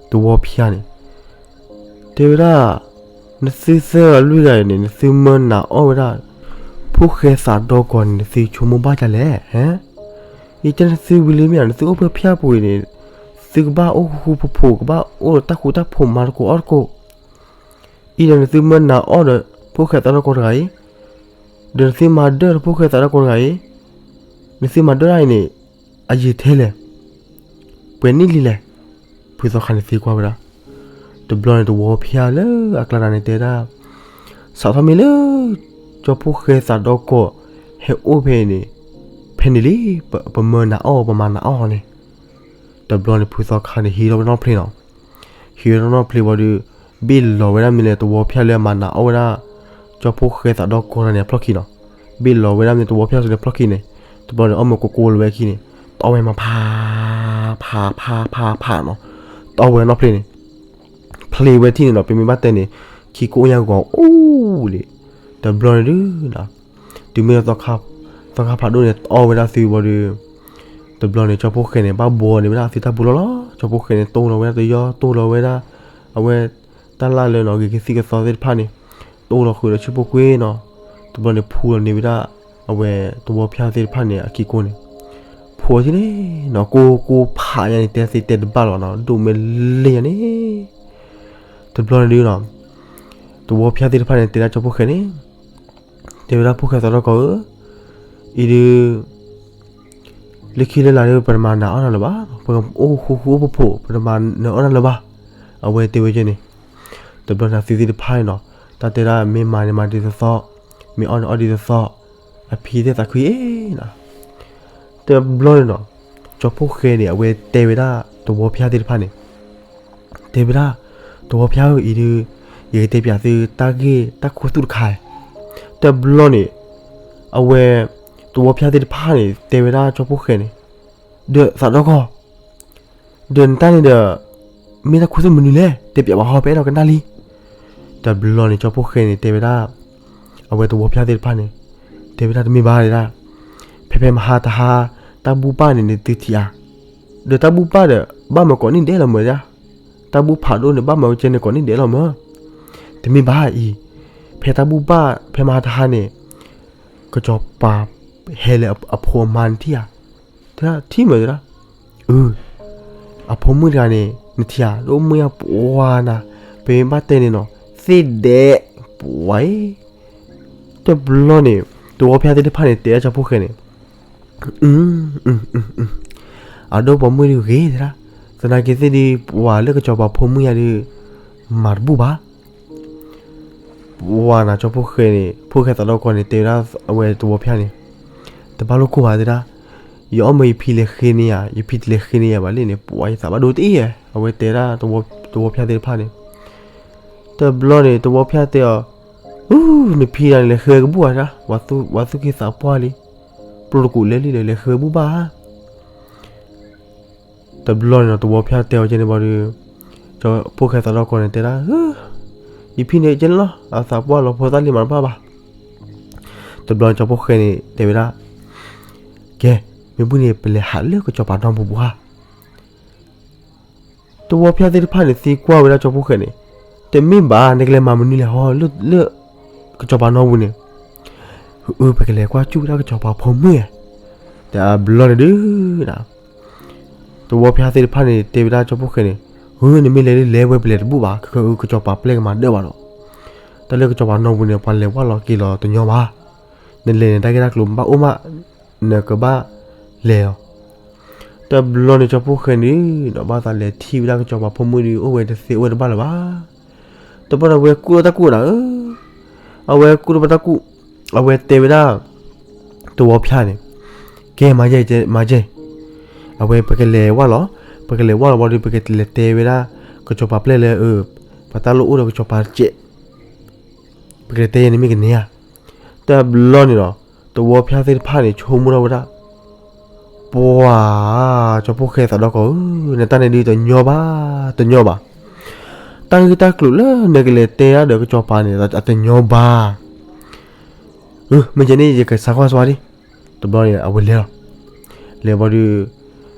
သဝီဖၠါန့ၣ်, တဲဝဲဒၣ်, နသုသၢဂၤလွံၢ်ဂၤအံၤန့ၣ် နသုမၢနးအီၣ်ဝဲဒၣ် ဖိၣ်ဃဲသးဒီကီၢ်န့ၣ် နသုဆိကမိၣ်ဘၣ်ဒ်လဲၣ်. ယတဲနသုဝံၤလံမ့ၢ်ဧါ, နသုအိၣ်ဖဲဖၠါပူၤအံၤန့ၣ် သုကဘၣ်အိၣ်ဃူဃူဖိးဖိး ကဘၣ်အိၣ်ဒီးတၢ်ဃူတၢ်ဖိးမၤသကိးအီၣ်သကိး, အံၤဒီးနသုမၢနးအီၣ်ဒီး ဖိၣ်ဃဲသးဒီကီၢ်တဂၤအံၤ, ဒီးနသုမၤဒၢၣ်ဒီးဖိၣ်ဃဲသးဒီကီၢ်တဂၤအံၤ, နသုမၤဒၢၣ်ဒၣ်အံၤန့ၣ် အယံာ်ထဲလဲၣ်, ပှဲၤနံၣ်လံလဲၣ်. ဖုသီခါန့ၣ်သံကွၢ်ဝဲဒၣ်. တဘျီန့ၣ် သဝီဖၠါလၢအကျါန့ၣ်တဲဒၣ်, စးထီၣ်မ့ၢ်လၢ ကၠီဖိၣ်ဃဲသးဒီကီၢ် ဟဲအိၣ်ဖဲအံၤန့ၣ်, ဖဲန့ၣ်လံ, ပမၢနးအီၣ် ပမၤနးအီၣ်န့ၣ်. တဘျီန့ၣ် ဖုသီခါန့ၣ် ဟံးထီၣ်ဝဲနီၣ်ဖျ့နီၤ. ဟံးထီၣ်နီၣ်ဖျ့ဝံၤဒီး ဘ့ၣ်လီၤဝဲဒၣ်မ့ၢ်လၢသဝီဖၠါလၢအမၤနးအီၣ်ဝဲဒၣ် ကၠီဖိၣ်ဃဲသးဒီကီၢ်န့ၣ်အဖျီၣ်ခံနီၤ. ဘ့ၣ်လီၤဝဲဒၣ်မ့ၢ်သဝီဖၠါစ့ၢ်န့ၣ်ဖျီၣ်ခံန့ၣ်, တဘျီန့ၣ် အီၣ်မ့ၤကိၢ်ကိၢ်လီၤဝဲခံန့ၣ်, တအီၣ်ဝဲမးဖး ဖး ဖး ဖး ဖးနီၤ, တအီၣ်ဝဲနီၣ်ဖျ့န့ၣ် ဖျ့ဝဲထံၣ်န့ၣ်ဒီး ပမ့ၢ်ဘၣ်တဲန့ၣ် ခံကိးညါဂီၤအိၣ်လံ. တဘျီန့ၣ်ဒုး တုၤမ့ၢ် သီခါဖးဒိၣ်န့ၣ် တအီၣ်ဝဲဒၣ်သုဝံၤဒီး တဘျီန့ၣ် ကၠီဖိၣ်ဃဲန့ၣ် ဘၣ်ဘှီန့ၢ်ဝဲဒၣ်သုတၢ်ပူၤလီၤလီၤ. ကၠီဖိၣ်ဃဲန့ၣ် တိၢ်လီၤဝဲဒၣ်တယီ, တိၢ်လီၤဝဲဒၣ် အဝဲ တၢ်လၢ်လၢနီၤ ဂ့ၤကသံၣ်ကသီသ့ၣ်တဖၣ်န့ၣ် တိၢ်လီၤဃုာ်ဒီးဆူဖိကွ့နီၤ. တဘျီန့ၣ် ဖှူလီၤန့ၢ်ဝဲဒၣ် အဝဲသဝီဖၠါသ့ၣ်တဖၣ်န့ၣ် အခံကိန့ၣ်, ဖှူထံၣ်န့ၣ်နီၤ ကိၢ်ကိၢ်ဖးညါန့ၣ် တဲသ့တဲတဘၣ်လီၤနီၤ ဒိၣ်မ့ၢ်လ့ၢ်ညါန့ၣ်. တဘျီန့ၣ်ဒုးနီၤ သဝီဖၠါသ့ၣ်တဖၣ်န့ၣ် တဲဒၣ်ကၠီဖိၣ်ဃဲန့ၣ်, တဲဝဲဒၣ်ဖိၣ်ဃဲသးဒီကီၢ်ဧၢ, အံၤဒုး လၢခံလၢလာ်ဒီး ပတမၤနးအီၣ်နၤလၢၤဘၣ်, ပအိၣ်ဃူဃူအိၣ်ဖိးဖိး ပတမၤနးအီၣ်နၤလၢၤဘၣ်, အဝဲတဲဝဲကဲန့ၣ်. တဘျီန့ၣ် သုသ့ၣ်တဖၣ်န့ၣ်နီၤ တၢ်တဲဒၣ် မ့ၢ်မၤန့ၣ်မၤဒ်သိးသိး, မ့ၢ်အီၣ်န့ၣ်အီၣ်ဒ်သိးသိး, အဖံသ့ၣ်သးခုအ့ၣ်နီၤ. တဘျီန့ၣ်နီၤ ကၠီဖိၣ်ဃဲန့ၣ် အဝဲတဲဝဲဒၣ်သဝီဖၠါသ့ၣ်တဖၣ်န့ၣ်, တဲဝဲဒၣ်, သဝီဖၠါဧၢ အံၤဒုး ယကတဲပၠးသုတၢ်ဂ့ၢ်တၢ်ခိၣ်သူၣ်တခါ. တဘျီန့ၣ် အဝဲ သဝီဖၠါသ့ၣ်တဖၣ်န့ၣ် တဲဝဲဒၣ်ကၠီဖိၣ်ဃဲန့ၣ်, ဒီးသးဒီကီၢ်, ဒီးနတၢ်န့ၣ်ဒီး မ့ၢ်တၢ်ခိၣ်သူၣ်မနုၤလဲၣ်, တဲပၠးဘၣ်ဟီ ပအဲၣ်ဒိးကနၣ်လံ. တဘျီန့ၣ် ကၠီဖိၣ်ဃဲန့ၣ် တဲဝဲဒၣ် အဝဲသဝီဖၠါသ့ၣ်တဖၣ်န့ၣ်, တဲဝဲဒၣ်တမ့ၢ်ဘၣ်ဒၣ်, ဖဲဖဲမဟါတဟါ တၢ်ဘူၣ်ဘၣ်န့ၣ် နသုထံၣ်ဧါ, ဒီးတၢ်ဘူၣ်ဘၣ်ဒီး ဘၣ်မၤကိးနံၣ်ဒဲးလီၤမၢ်ဒၣ်, တၢ်ဘူၣ်ဖးဒိၣ်န့ၣ် ဘၣ်မၤဝဲကဲန့ၣ်ကိးနံၣ်ဒဲးလီၤမၢ်. တမ့ၢ်ဘၣ်အံၤ, ဖဲတၢ်ဘူၣ်ဘၣ် ဖဲမဟါတဟါန့ၣ် ကစီၤပၤဟဲလၢအဖိအမါနထံၣ်ဧါ, တဲဒၣ်ထံၣ်မၢ်တဲဒၣ်, အ အဖိမုၣ်တဂၤန့ၣ် နထံၣ်ဧါ, တအိၣ်မုၢ်ယါပှၤနၤ, ပမ့ၢ်ဘၣ်တဲန့ၣ်နီၤ သ့ၣ်ဒဲး ပှၤအံၤ. တဘျီန့ၣ် သဝီဖၠါသ့ၣ်တဖၣ်န့ၣ် တဲဒၣ်ကၠီဖိၣ်ဃဲန့ၣ်, အဒိၣ်ပိာ်မုၣ်ဒုးဂ့ၤတဲဒၣ်, သနာ်က့သ့ၣ်ဒုး ပှၤလၢကစီၤပၤဖိမုၣ်ယါဒုး မၤတဘူၣ်ဘၣ်. ပှၤနၤကၠီဖိၣ်ဃဲန့ၣ် ဖိၣ်ဃဲသးဒီကီၢ်န့ၣ် တဲဝဲဒၣ်အဝဲသဝီဖၠါန့ၣ်, တဘၣ်လိၣ်ကိၢ်ဘၣ်တဲဒၣ်, ယအီၣ်မ့ၤယဖံလဲၤဃ့န့ၢ်ယၤ, ယဖံတလဲၤဃ့န့ၢ်ယၤဘၣ်လံန့ၣ် ပှၤယသးဘၣ်ဒိတအံၤဧါ, အဝဲတဲဒၣ်သဝီဖၠါသ့ၣ်တဖၣ်န့ၣ်. တဘျီန့ၣ် သဝီဖၠါတဲအီၤ, အူ နဖံတဂၤန့ၣ် လဲၤဃ့ဝဲကဘူၣ်ဧါ, ပှၤသူၣ်က့သးပှၢ်လံ, ပျိတကူးလဲလံဒီး လဲၤဃ့ဝဲဘူၣ်ဘၣ်ဧါ. တဘျီန့ၣ်ဒီး သဝီဖၠါတဲအီၤကဲန့ၣ်ဘၣ်ဒီး, ကၠီဖိၣ်ဃဲသးဒီကီၢ်န့ၣ်တဲဒၣ်, ယဖံန့ၣ်ကဲန့ၣ်လီၤ, အသးပှၢ်လီၤဖိသၣ်လံမၤတဘၣ်ဘၣ်. တဘျီန့ၣ် ကၠီဖိၣ်ဃဲန့ၣ် တဲဝဲဒၣ်, ကဲ, မ့ၢ်ဘူၣ်န့ၣ် ပလဲၤဟးလၢကစီၤပၤနီပူၤပူၤဧါ. သဝီဖၠါသ့ၣ်တဖၣ်န့ၣ် သံကွၢ်ဝဲဒၣ်ကၠီဖိၣ်ဃဲန့ၣ်, တမ့ၢ်ဘၣ် နကလဲၤမၤမနုၤလဲၣ်ဟီ လၢ လၢကစီၤပၤနီပူၤန့ၣ်. အၢ ပကလဲၤကွၢ်စူၣ်ဝဲဒၣ်ကစီၤပၤဖိမုၣ်ဧါ. တဘျီန့ၣ်ဒုး သဝီဖၠါသ့ၣ်တဖၣ်န့ၣ် တဲဝဲဒၣ်ကၠီဖိၣ်ဃဲန့ၣ်, အၢ နမ့ၢ်လဲၤဒ်လဲၣ် ဝဲပလဲၤတဘူၣ်ဘၣ်, ခဲအံၤကစီၤပၤပျဲၢ်ကမၤဒၢၣ်ဘၣ်ဒီး, တၢ်လၢကစီၤပၤနီပူၤန့ၣ် ပှၤလဲၤဝၢ်လီၤက့ၤလီၤတညီဘၣ်. နလဲၤန့ၣ် တၢ်ဂ့ၢ်တၢ်ကျိၤဘၣ်အိၣ်မး, နကဘၣ်လဲၤလီၤ. တဘျီန့ၣ် ကၠီဖိၣ်ဃဲန့ၣ်ဒီး ဘၣ်သးလဲၤထံၣ်ဝဲဒၣ်ကစီၤပၤဖိမုၣ်ဒီး အိၣ်ဝဲတသ့အိၣ်ဝဲတဘၣ်လၢၤဘၣ်. တဘျီန့ၣ် အဝဲကူၣ်ထီၣ်တၢ်ကူၣ်နၤဧၢ, အဝဲကူၣ်ထီၣ်တၢ်ကူၣ်, အဝဲတဲဝဲဒၣ် သဝီဖၠါန့ၣ်, ကဲ မၤယဲ မၤယဲ, အဝဲပကလဲၤဝၢ်လီၤ, ပကလဲၤဝၢ်လီၤဘၣ်ဒီး ပကလဲၤတဲဝဲဒၣ် ကစီၤပၤပျဲၢ်လၢ အၢ ပတၢ်လိၣ်အိၣ်ဒီးကစီၤပၤတကဲး, ပကလဲၤတဲယဲန့ၣ်မ့ၢ်ကန့ၢ်ဧါ. တဘျီန့ၣ်ဒီး သဝီဖၠါသ့ၣ်တဖၣ်န့ၣ် ဆိကမိၣ်ထီၣ်ဝဲဒၣ်, ပှၤ ကၠီဖိၣ်ဃဲသးဒီကီၢ်ဧၢ, နတၢ်န့ၣ်ဒုးတညီဘၣ်, တညီဘၣ်. တၢ်ဂ့ၢ်တၢ်ကျိၤလၢနကလဲၤတဲဒၣ်ဒီးကစီၤပၤန့ၣ် အတညီဘၣ်. အၢ မ့ၢ်ကဲန့ၣ် ယကစးကွၢ်စးဝါဒံး. တဘျီန့ၣ် အဝဲလဲၤလီၤ. လဲၤဘၣ်ဒီး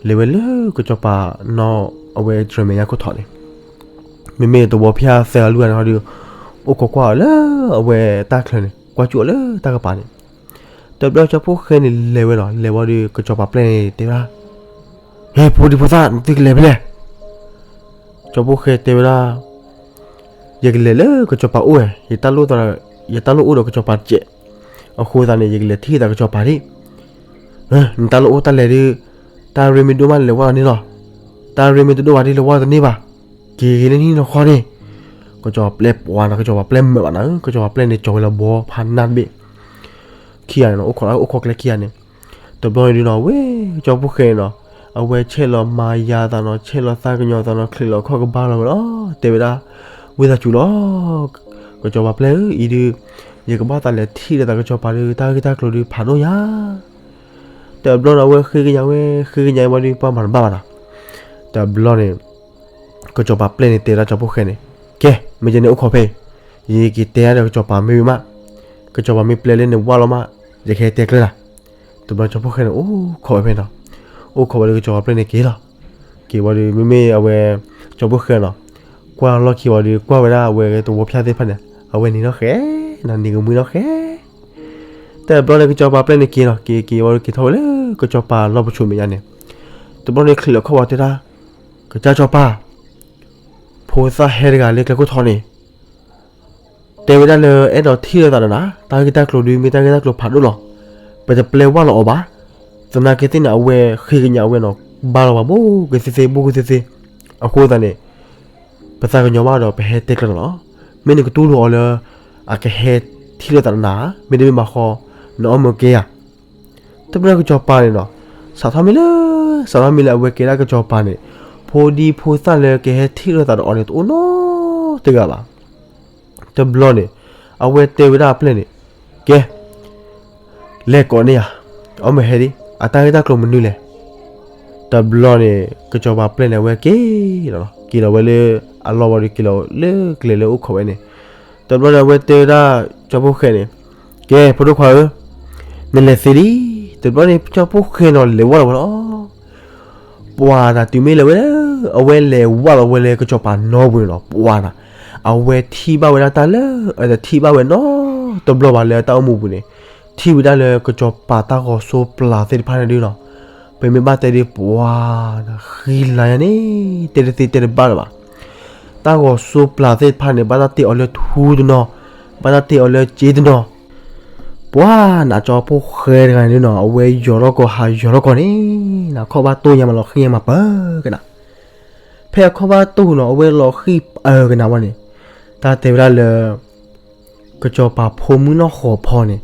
လဲၤဝဲလၢကစီၤပၤနီၢ်အဝဲ တြဲၤမဲာ်ညါခိၣ်ထံးန့ၣ်, မ့မ့ၢ်သဝီဖၠါသၢဂၤလွံၢ်ဂၤန့ၣ်ဟီဒီး အိၣ်ခိးကွၢ်အီၤလၢအဝဲတၢ်ချၢန့ၣ်, ကွၢ်ကၠူၣ်အီၤလၢတၢ်ကပၤန့ၣ်. တဘျီကၠီဖိၣ်ဃဲန့ၣ်လဲၤဝဲလီၤ. လဲၤဝံၤဒီး ကစီၤပၤပျဲၢ်န့ၣ်တဲဝဲဒၣ်, ဟဲ ဖိဒံဖိသၣ် နသုကလဲၤဖဲလဲၣ်. ကၠီဖိၣ်ဃဲတဲဝဲဒၣ်, ယကလဲၤလၢကစီၤပၤအိၣ်ဝဲ, ယတၢ်လိၣ်အိၣ်ဒီးကစီၤပၤတစဲး, အဃိသတးန့ၣ် ယကလဲၤထံၣ်သးကစီၤပၤဒံး. နတၢ်လိၣ်အိၣ်တၢ်လဲၤဒုး တၢ်ရ့မ့ၢ်ဒိၣ်မးလဲၤဝဲလီၤန့ၣ်လီၤ. တၢ်ရ့မ့ၢ်တဒိၣ်ဘၣ်ဒုး လဲၤဝဲလီၤတန့ၢ်ဘၣ်. က့ၤက့ၤလၢနဟံၣ်နီၢ်ဃီန့ၣ်. ကစီၤပၤပျဲၢ်ပှၤနီၤ, ကစီၤပၤပျဲၢ်မုာ်ဘၣ်နီၤ, ကစီၤပၤပျဲၢ်န့ၣ် ကၠီၤဝဲလၢဘီဖးနၢ်တဘ့ၣ် ခံဂၤန့ၣ်နီၤ, အိၣ်ခိး အိၣ်ခိးကျဲခံဂၤန့ၣ်. တဘျီန့ၣ်ဒုးနီၤ ဝဲကၠီဖိၣ်ဃဲနီၤ, အဝဲဆဲးလီၤမၤယၤသးနီၤ, ဆဲးလီၤသးကညီၤသးနီၤ, ချံးလီၤခီၣ်ကဘါလီၤဝဲလီၤ. တဲဝဲဒၣ်, ဝံသးစူၤလီၤ, ကစီၤပၤပျဲၢ်ဧၢ, အံၤဒုး ယကဘၣ်သးလဲၤထံၣ်လိာ်သးကစီၤပၤဒီး တၢ်ဂ့ၢ်တၢ်ကျိၤဒုးဖးဒိၣ်ညါ. တဘျီန့ၣ် အဝဲဃ့ကညးဝဲ, ဃ့ကညးဝဲဒုး ပှၤမၤတဘၣ်ဘၣ်နီၤ. တဘျီန့ၣ် ကစီၤပၤပျဲၢ်န့ၣ်တဲဝဲဒၣ်ကၠီဖိၣ်ဃဲန့ၣ်, ကဲ မ့ၢ်ကဲန့ၣ်အိၣ်ခိးဖဲအံၤ, ယက့ၤတဲဒီးကစီၤပၤမ့ၢ်ဝံၤမး, ကစီၤပၤမ့ၢ်ပျဲလၢန့ၣ်ဝၢ်လီၤမး, ယကဟဲတဲကျဲလၢ်. တဘျီကၠီဖိၣ်ဃဲန့ၣ် အိၣ်ခိးဝဲဖဲနီၤ, အိၣ်ခိးဝဲဒီးကစီၤပၤပျဲၢ်န့ၣ်က့ၤလီၤ. က့ၤဝံၤဒီး မ့မ့ၢ်အဝဲ ကၠီဖိၣ်ဃဲနီၤ, ကွၢ်လီၢ်ခံဝံၤဒီး ကွၢ်ဝဲဒၣ်အဝဲသဝီဖၠါသ့ၣ်တဖၣ်န့ၣ်, အဝဲနံၤနီၢ်ဃဲနီၤ, နံၤကမှံနီၢ်ဃဲ. တဘျီန့ၣ် ကစီၤပၤပျဲၢ်န့ၣ်က့ၤနီၤ, က့ၤက့ၤဝံၤဒီး က့ၤထီၣ်ဝဲလၢကစီၤပၤလီၢ်ပစိာ်မဲာ်ညါန့ၣ်. တဘျီန့ၣ် ချံးလီၤခီၣ်ဝဲတဲဒၣ်, ကစၢ်စီၤပၤ, ဖိသၣ်ဟဲတဂၤလၢကျဲခိၣ်ထံးန့ၣ် တဲဝဲဒၣ်လၢအဲၣ်ဒိးထံၣ်လိာ်သးဒီးနၤ, တၢ်ဂ့ၢ်တၢ်ကျိၤဒုးမ့ၢ်တၢ်ဂ့ၢ်တၢ်ကျိၤဖးဒိၣ်လီၤ. ပတပျဲဝၢ်လီၤအီၤဘၣ်. သနာ်က့သ့ၣ်န့ၣ် အဝဲဃ့ကညးဝဲနီၤ, ဘါလီၤပှၤဘိကသ့သ့ ဘိကသ့သ့. အဃိသတးန့ၣ် ပသးကညီၤဘၣ်ဒီး ပဟဲတဲကျၢၤလီၤ. မ့ၢ်နကတူၢ်လိာ်အီၤလၢ အကဟဲထံၣ်လိာ်သးဒီးနၤ, မ့တမ့ၢ်ဘၣ်ဃီ နအီၣ်မၢကဲဧါ. တဘျီကစီၤပၤန့ၣ်နီၤ, စးထီၣ်မံလၢ, စးထီၣ်မံလၢအဝဲကဲဒၣ်ကစီၤပၤန့ၣ်, ဖိဒံဖိသၣ်လၢကဟဲထံၣ်လိာ်သးဒီးအီၤန့ၣ် တအိၣ်နီတဂၤဘၣ်. တဘျီန့ၣ် အဝဲတဲဝဲဒၣ်အပျဲၢ်န့ၣ်, ကဲ, လဲၤကိးန့ၢ်ယၤ, အီၣ်မၢဟဲဒံး, အတၢ်ဂ့ၢ်တၢ်ကျိၤမနုၤလဲၣ်. တဘျီန့ၣ် ကစီၤပၤပျဲၢ်န့ၣ် အဝဲက့ၤလီၤ, က့ၤလီၤဝဲလၢအလီၢ်ဝံၤဒီး က့ၤလီၤလၢကျဲလၢအိၣ်ခိးဝဲန့ၣ်. တဘျီန့ၣ် အဝဲတဲဝဲဒၣ်ကၠီဖိၣ်ဃဲန့ၣ်, ကဲ ဖိဒိၣ်ခွါဧၢ, နလဲၤသ့ဒံး. တဘျီန့ၣ် ကၠီဖိၣ်ဃဲနီၤ လဲၤဝၢ်လီၤဝဲလီၤ. ပှၤနၤ တုၤမ့ၢ်လၢဝဲ, အဝဲလဲၤဝၢ်လီၤဝဲလၢကစီၤပၤနီပူၤန့ၣ်နီၤ, ပှၤနၤ, အဝဲထံၣ်ဘၣ်ဝဲဒၣ်တၢ်လၢ အတထံၣ်ဘၣ်ဝဲနီတဘျီဘၣ်လၢအတၢ်အိၣ်မူပူၤန့ၣ်, ထံၣ်ဝဲဒၣ်လၢကစီၤပၤတၢ်ဂီၤစိပျၢ်သ့ၣ်တဖၣ်န့ၣ်ဒုးနီၤ, ပမ့ၢ်ဘၣ်တဲဒုး ပှၤနၤ ဃံလၤညါန့ၣ် တဲတသ့တဲတဘၣ်လၢၤဘၣ်. တၢ်ဂီၤစိပျၢ်သ့ၣ်တဖၣ်န့ၣ် ဘၣ်တၢ်တ့အီၤလၢထူတနီၤ, ဘၣ်တၢ်တ့အီၤလၢစ့တနီၤ. ပှၤနၤ ကၠီဖိၣ်ဃဲတဂၤန့ၣ်ဒုးနီၤ, အဝဲယီၤထီၣ်ကီၢ်ဟးယီၤထီၣ်ကီၢ်န့ၣ်, နခီၣ်ဘၣ်တိၢ်ညါမး လီၤဃံၢ်ညါမးပၢၤကနၤ. ဖဲအခီၣ်ဘၣ်တိၢ်နီၤ အဝဲလီၤဃံၢ်ပၢၤကနၤဝဲန့ၣ်, တၢ်တဲဝဲဒၣ်လၢ ကစီၤပၤဖိမုၣ်နီၢ်ဃီၤဖီန့ၣ်,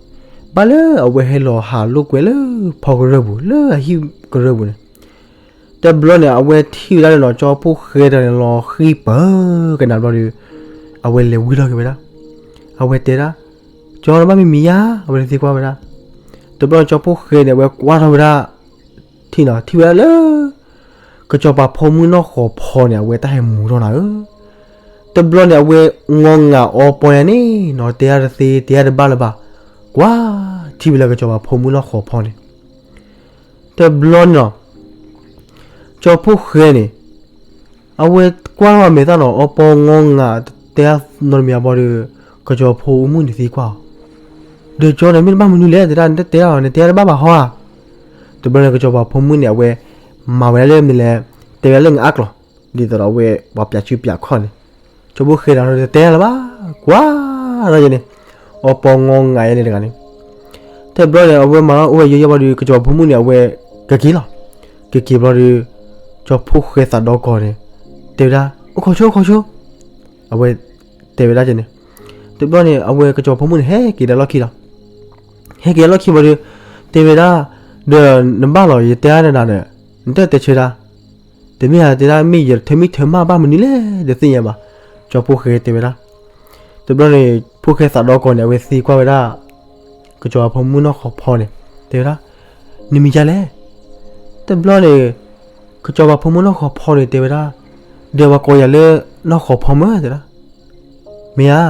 ဘၣ်လၢအဝဲဟဲလီၤဟးလိာ်ကွဲလၢဖီကရၢၢ်ပူၤ လၢအဟံၣ်ကရၢၢ်ပူၤန့ၣ်. တဘျီန့ၣ် အဝဲထံၣ်ဝဲဒၣ်လၢနီၤ ကၠီဖိၣ်ဃဲတဂၤန့ၣ် လီၤဃံၢ်ပၢၤကနၤဘျီဒီး အဝဲလဲၤဝံထီၣ်က့ၤဝဲဒၣ်. အဝဲတဲဒၣ်, ကၠီ နဘၣ်မံမံၤယါ, အဝဲသံကွၢ်ဝဲဒၣ်. တဘျီန့ၣ် ကၠီဖိၣ်ဃဲန့ၣ် အဝဲကွၢ်ထီၣ်ဝဲဒၣ် ထံၣ်နီၤ ထံၣ်ဝဲဒၣ်လၢ ကစီၤပၤဖိမုၣ်နီၢ်ဃီၤဖီန့ၣ် အဝဲတၢ်ဟဲမူထီၣ်နၤဧၢ. တဘျီန့ၣ် အဝဲငီၢ်ငၢ်အီပီညါန့ၣ်နီၤ တဲတၢ်တသ့ တဲတၢ်တဘၣ်လၢၤဘၣ်, ကွၢ်ထံၣ်ဝဲလၢကစီၤပၤဖိမုၣ်နီၢ်ဃီၤဖီန့ၣ်. တဘျီန့ၣ်နီၤ ကၠီဖိၣ်ဃဲန့ၣ် အဝဲကွၢ်ထီၣ်အမဲာ်သၣ်နီၤ အီပီငီၢ်ငၢ်တဲတၢ်နီတမံၤဘၣ်ဒီး ကစီၤပၤဖိမုၣ်န့ၣ်သံကွၢ်အီၤ, ဒီးကၠီ နမ့ၢ်တဘၣ်မနုၤလဲၣ် တဲဒၣ် နတတဲတၢ်ဘၣ် နတဲတၢ်တဘၣ်ဘၣ်ဟီဧါ. တဘျီန့ၣ် ကစီၤပၤဖိမုၣ်န့ၣ် အဝဲမၤဝဲဒၣ်လၢမနုၤလဲၣ်, တဲဝဲဒၣ်လၢအါကျီၤ, ဒ်သိးဒီးအဝဲပှၤပျးစုပျးခီၣ်န့ၣ်, ကၠီဖိၣ်ဃဲဒီးတတဲလၢၤဘၣ်, ကွၢ်ထီၣ်ယဲန့ၣ် အီပီငီၢ်ငၢ်ယဲန့ၣ်တဂၤန့ၣ်. တဘျီန့ၣ် အဝဲမၤထီၣ်အိၣ်ဝဲယိယိဘျီဒီး ကစီၤပၤဖိမုၣ်န့ၣ် အဝဲကက့ၤလီၤ. ကက့ၤဘျီဒီး ကၠီဖိၣ်ဃဲသးဒီကီၢ်န့ၣ် တဲဝဲဒၣ် အိၣ်ခိးဆိ အိၣ်ခိးဆိ, အဝဲတဲဝဲဒၣ်န့ၣ်. တဘျီန့ၣ် အဝဲကစီၤပၤဖိမုၣ်န့ၣ် ဟဲက့ၤဒီးလီၢ်ခံလီၤ. ဟဲက့ၤလီၢ်ခံဘျီဒီး တဲဝဲဒၣ်, ဒီးနဘၣ်လီၤ ယတဲအါန့ၣ်နၤဒီး နတတဲဆၢဒၣ်, တမ့ၢ်ဧါ တဲဒၣ် မ့ၢ်ယထၢမံထၢမၣ်ဘၣ်မနုၤလဲၣ် တသ့ၣ်ညါဘၣ်, ကၠီဖိၣ်ဃဲတဲဝဲဒၣ်. တဘျီန့ၣ် ဖိၣ်ဃဲသးဒီကီၢ်န့ၣ် အဝဲသံကွၢ်ဝဲဒၣ် ကစီၤပၤဖိမုၣ်နီၢ်ဃီၤဖီန့ၣ် တဲဝဲဒၣ်, နမံၤယါလဲၣ်. တဘျီန့ၣ် ကစီၤပၤဖိမုၣ်နီၢ်ဃီၤဖီန့ၣ် တဲဝဲဒၣ်, ဒီးပှၤကိးယၤလၢ နီၢ်ဃီၤဖီမၢ် တဲဒၣ်. မ့ၢ်ဧါ.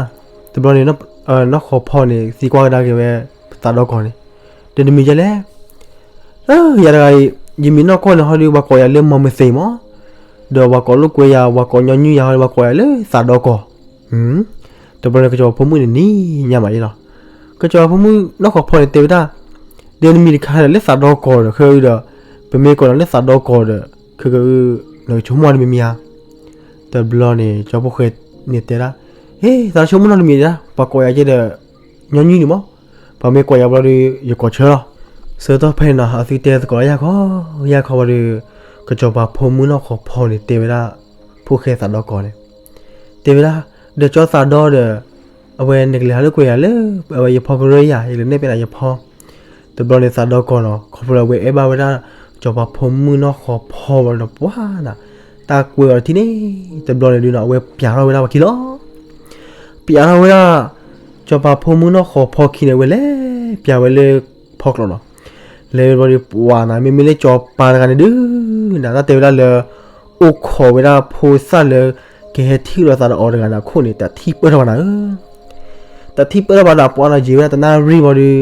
တဘျီန့ၣ် နီၢ်ဃီၤဖီန့ၣ် သံကွၢ်ကဒါက့ၤဝဲ သးဒီကီၢ်န့ၣ်, ဒီးနမံၤယါလဲၣ်. ယၤတဂၤအံၤ ယမံၤနီၢ်ကီၢ်န့ၣ်ဟီဒီး ပှၤကိးယၤလၢမီမသ့မး, ဒီးပှၤကိးလိာ်ကွဲယၤ ပှၤကိးညီနုၢ်ယၤဟီဒီး ပှၤကိးယၤလၢသးဒီကီၢ်. တဘျီန့ၣ် ကစီၤပၤဖိမုၣ်န့ၣ်နံၤညါမးအံၤလီၤ. ကစီၤပၤဖိမုၣ်နီၢ်ဃီၤဖီန့ၣ်တဲဝဲဒၣ်, ဒီးနမံၤတခါဒီးလၢသးဒီကီၢ်ဒီး ခဲအံၤဒီး ပမ့ၢ်ကိးနၤလၢသးဒီကီၢ်ဒီး ခဲအံၤ နကဆိကမိၣ်တမံၤမံၤဧါ. တဘျီန့ၣ် ကၠီဖိၣ်ဃဲန့ၣ်တဲဒၣ်, ဟ့ၣ် သးဆိကမိၣ်နီတမံၤဒၣ်, ပှၤကိးယၤကဲဒီး ညီနုၢ်န့ၣ်မး, ပှၤမ့ၢ်ကိးယၤဘျီဒီး ယကိးဆၢလီၤ. ဆၢကတီၢ်ဖဲန့ၣ်နီၤ အသုတဲသကိးလၢယၢ်ခီ, ယၢ်ခီဝံၤဒီး ကစီၤပၤဖိမုၣ်နီၢ်ဃီၤဖီန့ၣ်တဲဝဲဒၣ် ဖိၣ်ဃဲသးဒီကီၢ်န့ၣ်, တဲဝဲဒၣ်, ဒီးကၠီသးဒီဒီး အဝဲနကလဲၤဟးလိာ်ကွဲယၤလၢ အဝဲယဖီကရၢယၤ ယလဲၤနဲၣ်ပဲနၤယဖီ. တဘျီန့ၣ်သးဒီကီၢ်နီၤ ခီဖျိလၢအဝဲအဲၣ်ဘၣ်ဝဲဒၣ် ကစီၤပၤဖိမုၣ်နီၢ်ဃီၤဖီဘၣ်ဒီးပှၤနၤ တၢ်ကွဲအီၤတထံၣ်န့ၣ်, တဘျီန့ၣ်ဒုးနီၤ အဝဲပျးထီၣ်ဝဲဒၣ်ပှၤခံလီၤ. ပျးထီၣ်ဝဲဒၣ် ကစီၤပၤဖိမုၣ်နီၢ်ဃီၤဖီခံန့ၣ် အဝဲလဲၤပျးဝဲလၢဖီကျိးနီၤ. လဲၤဝဲဘျီဒီးပှၤနၤ မ့မ့ၢ်လၢကစီၤပၤတဂၤန့ၣ်ဒုး နၤတၢ်တဲဝဲဒၣ်လၢ အိၣ်ခိးဝဲဒၣ်ဖိသၣ်လၢ ကဟဲထံၣ်လိာ်သးဒီးအီၤတဂၤန့ၣ်အခိၣ်န့ၣ် တထံၣ်ပၢၢ်ထီၣ်ဘၣ်နၤဧၢ တထံၣ်ပၢၢ်ထီၣ်ဘၣ်ဒီး ပှၤနၤယံာ်ဝဲဒၣ်တနၣ်ရံၣ်ဘၣ်ဒီး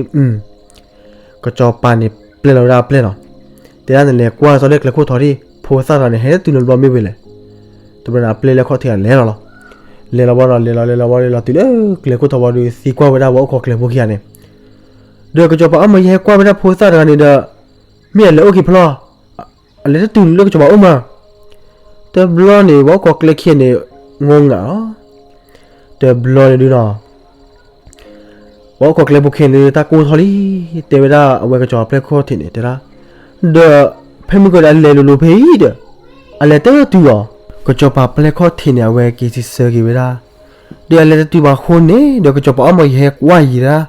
ကစီၤပၤန့ၣ်ပျဲလီၤဝဲဒၣ်အပျဲၢ်လီၤ. တဲဒၣ်နလဲၤကွၢ်စီၤလၢကျဲခိၣ်ထီၣ်ထံၣ် ဖိသၣ်တဂၤန့ၣ် ဟဲတုၤနဘျီမ့ၢ်ဝဲလဲၣ်. တဘျီန့ၣ်အပျဲၢ်လၢခီၣ်ထံးဂၤလဲၤလီၤလီၤ. လဲၤလီၤဘၣ်ဒီး လဲၤလီၤလဲၤလီၤဘၣ်လဲၤလီၤတုၤလၢကျဲခိၣ်ထီၣ်ဘၣ်ဒီး သံကွၢ်ဝဲဒၣ်ပှၤအိၣ်ခိးကျဲဖိခံဂၤန့ၣ်, ဒီးကစီၤပၤအီၣ်မၢယဟဲကွၢ်ဝဲဒၣ်ဖိသၣ်တဂၤန့ၣ်ဒီး မ့ၢ်အလဲၤအိၣ်က့ၤဖဲလဲၣ်, အလဲၤတတုၤလၢကစီၤပၤအိၣ်မၢ်. တဘျီန့ၣ် ပှၤအိၣ်ခိးကျဲခံဂၤန့ၣ် ငိုငးလီၤ. တဘျီန့ၣ်ဒုးနီၤ ပှၤအိၣ်ခိးကျဲဖိခံဂၤန့ၣ် တၢ်ကိၢ်ထီၣ်လံ, တဲဝဲဒၣ်အဝဲကစီၤပၤပျဲၢ်ခီၣ်ထံးန့ၣ် တဲဒၣ်, ဒီးဖဲမုၢ်ကီၢ်ဒီးအလဲၤလိၤလိၤဖဲအံၤဒီး အလဲၤတတုၤလီၤ. ကစီၤပၤပျဲၢ်ခီၣ်ထံးန့ၣ် အဝဲက့ၤစံးဆၢက့ၤဝဲဒၣ်, ဒီးအလဲၤတတုၤဘၣ်အဃိန့ၣ် ဒီးကစီၤပၤအီၣ်မၢယဟဲကွၢ်ယံာ်ဒၣ်.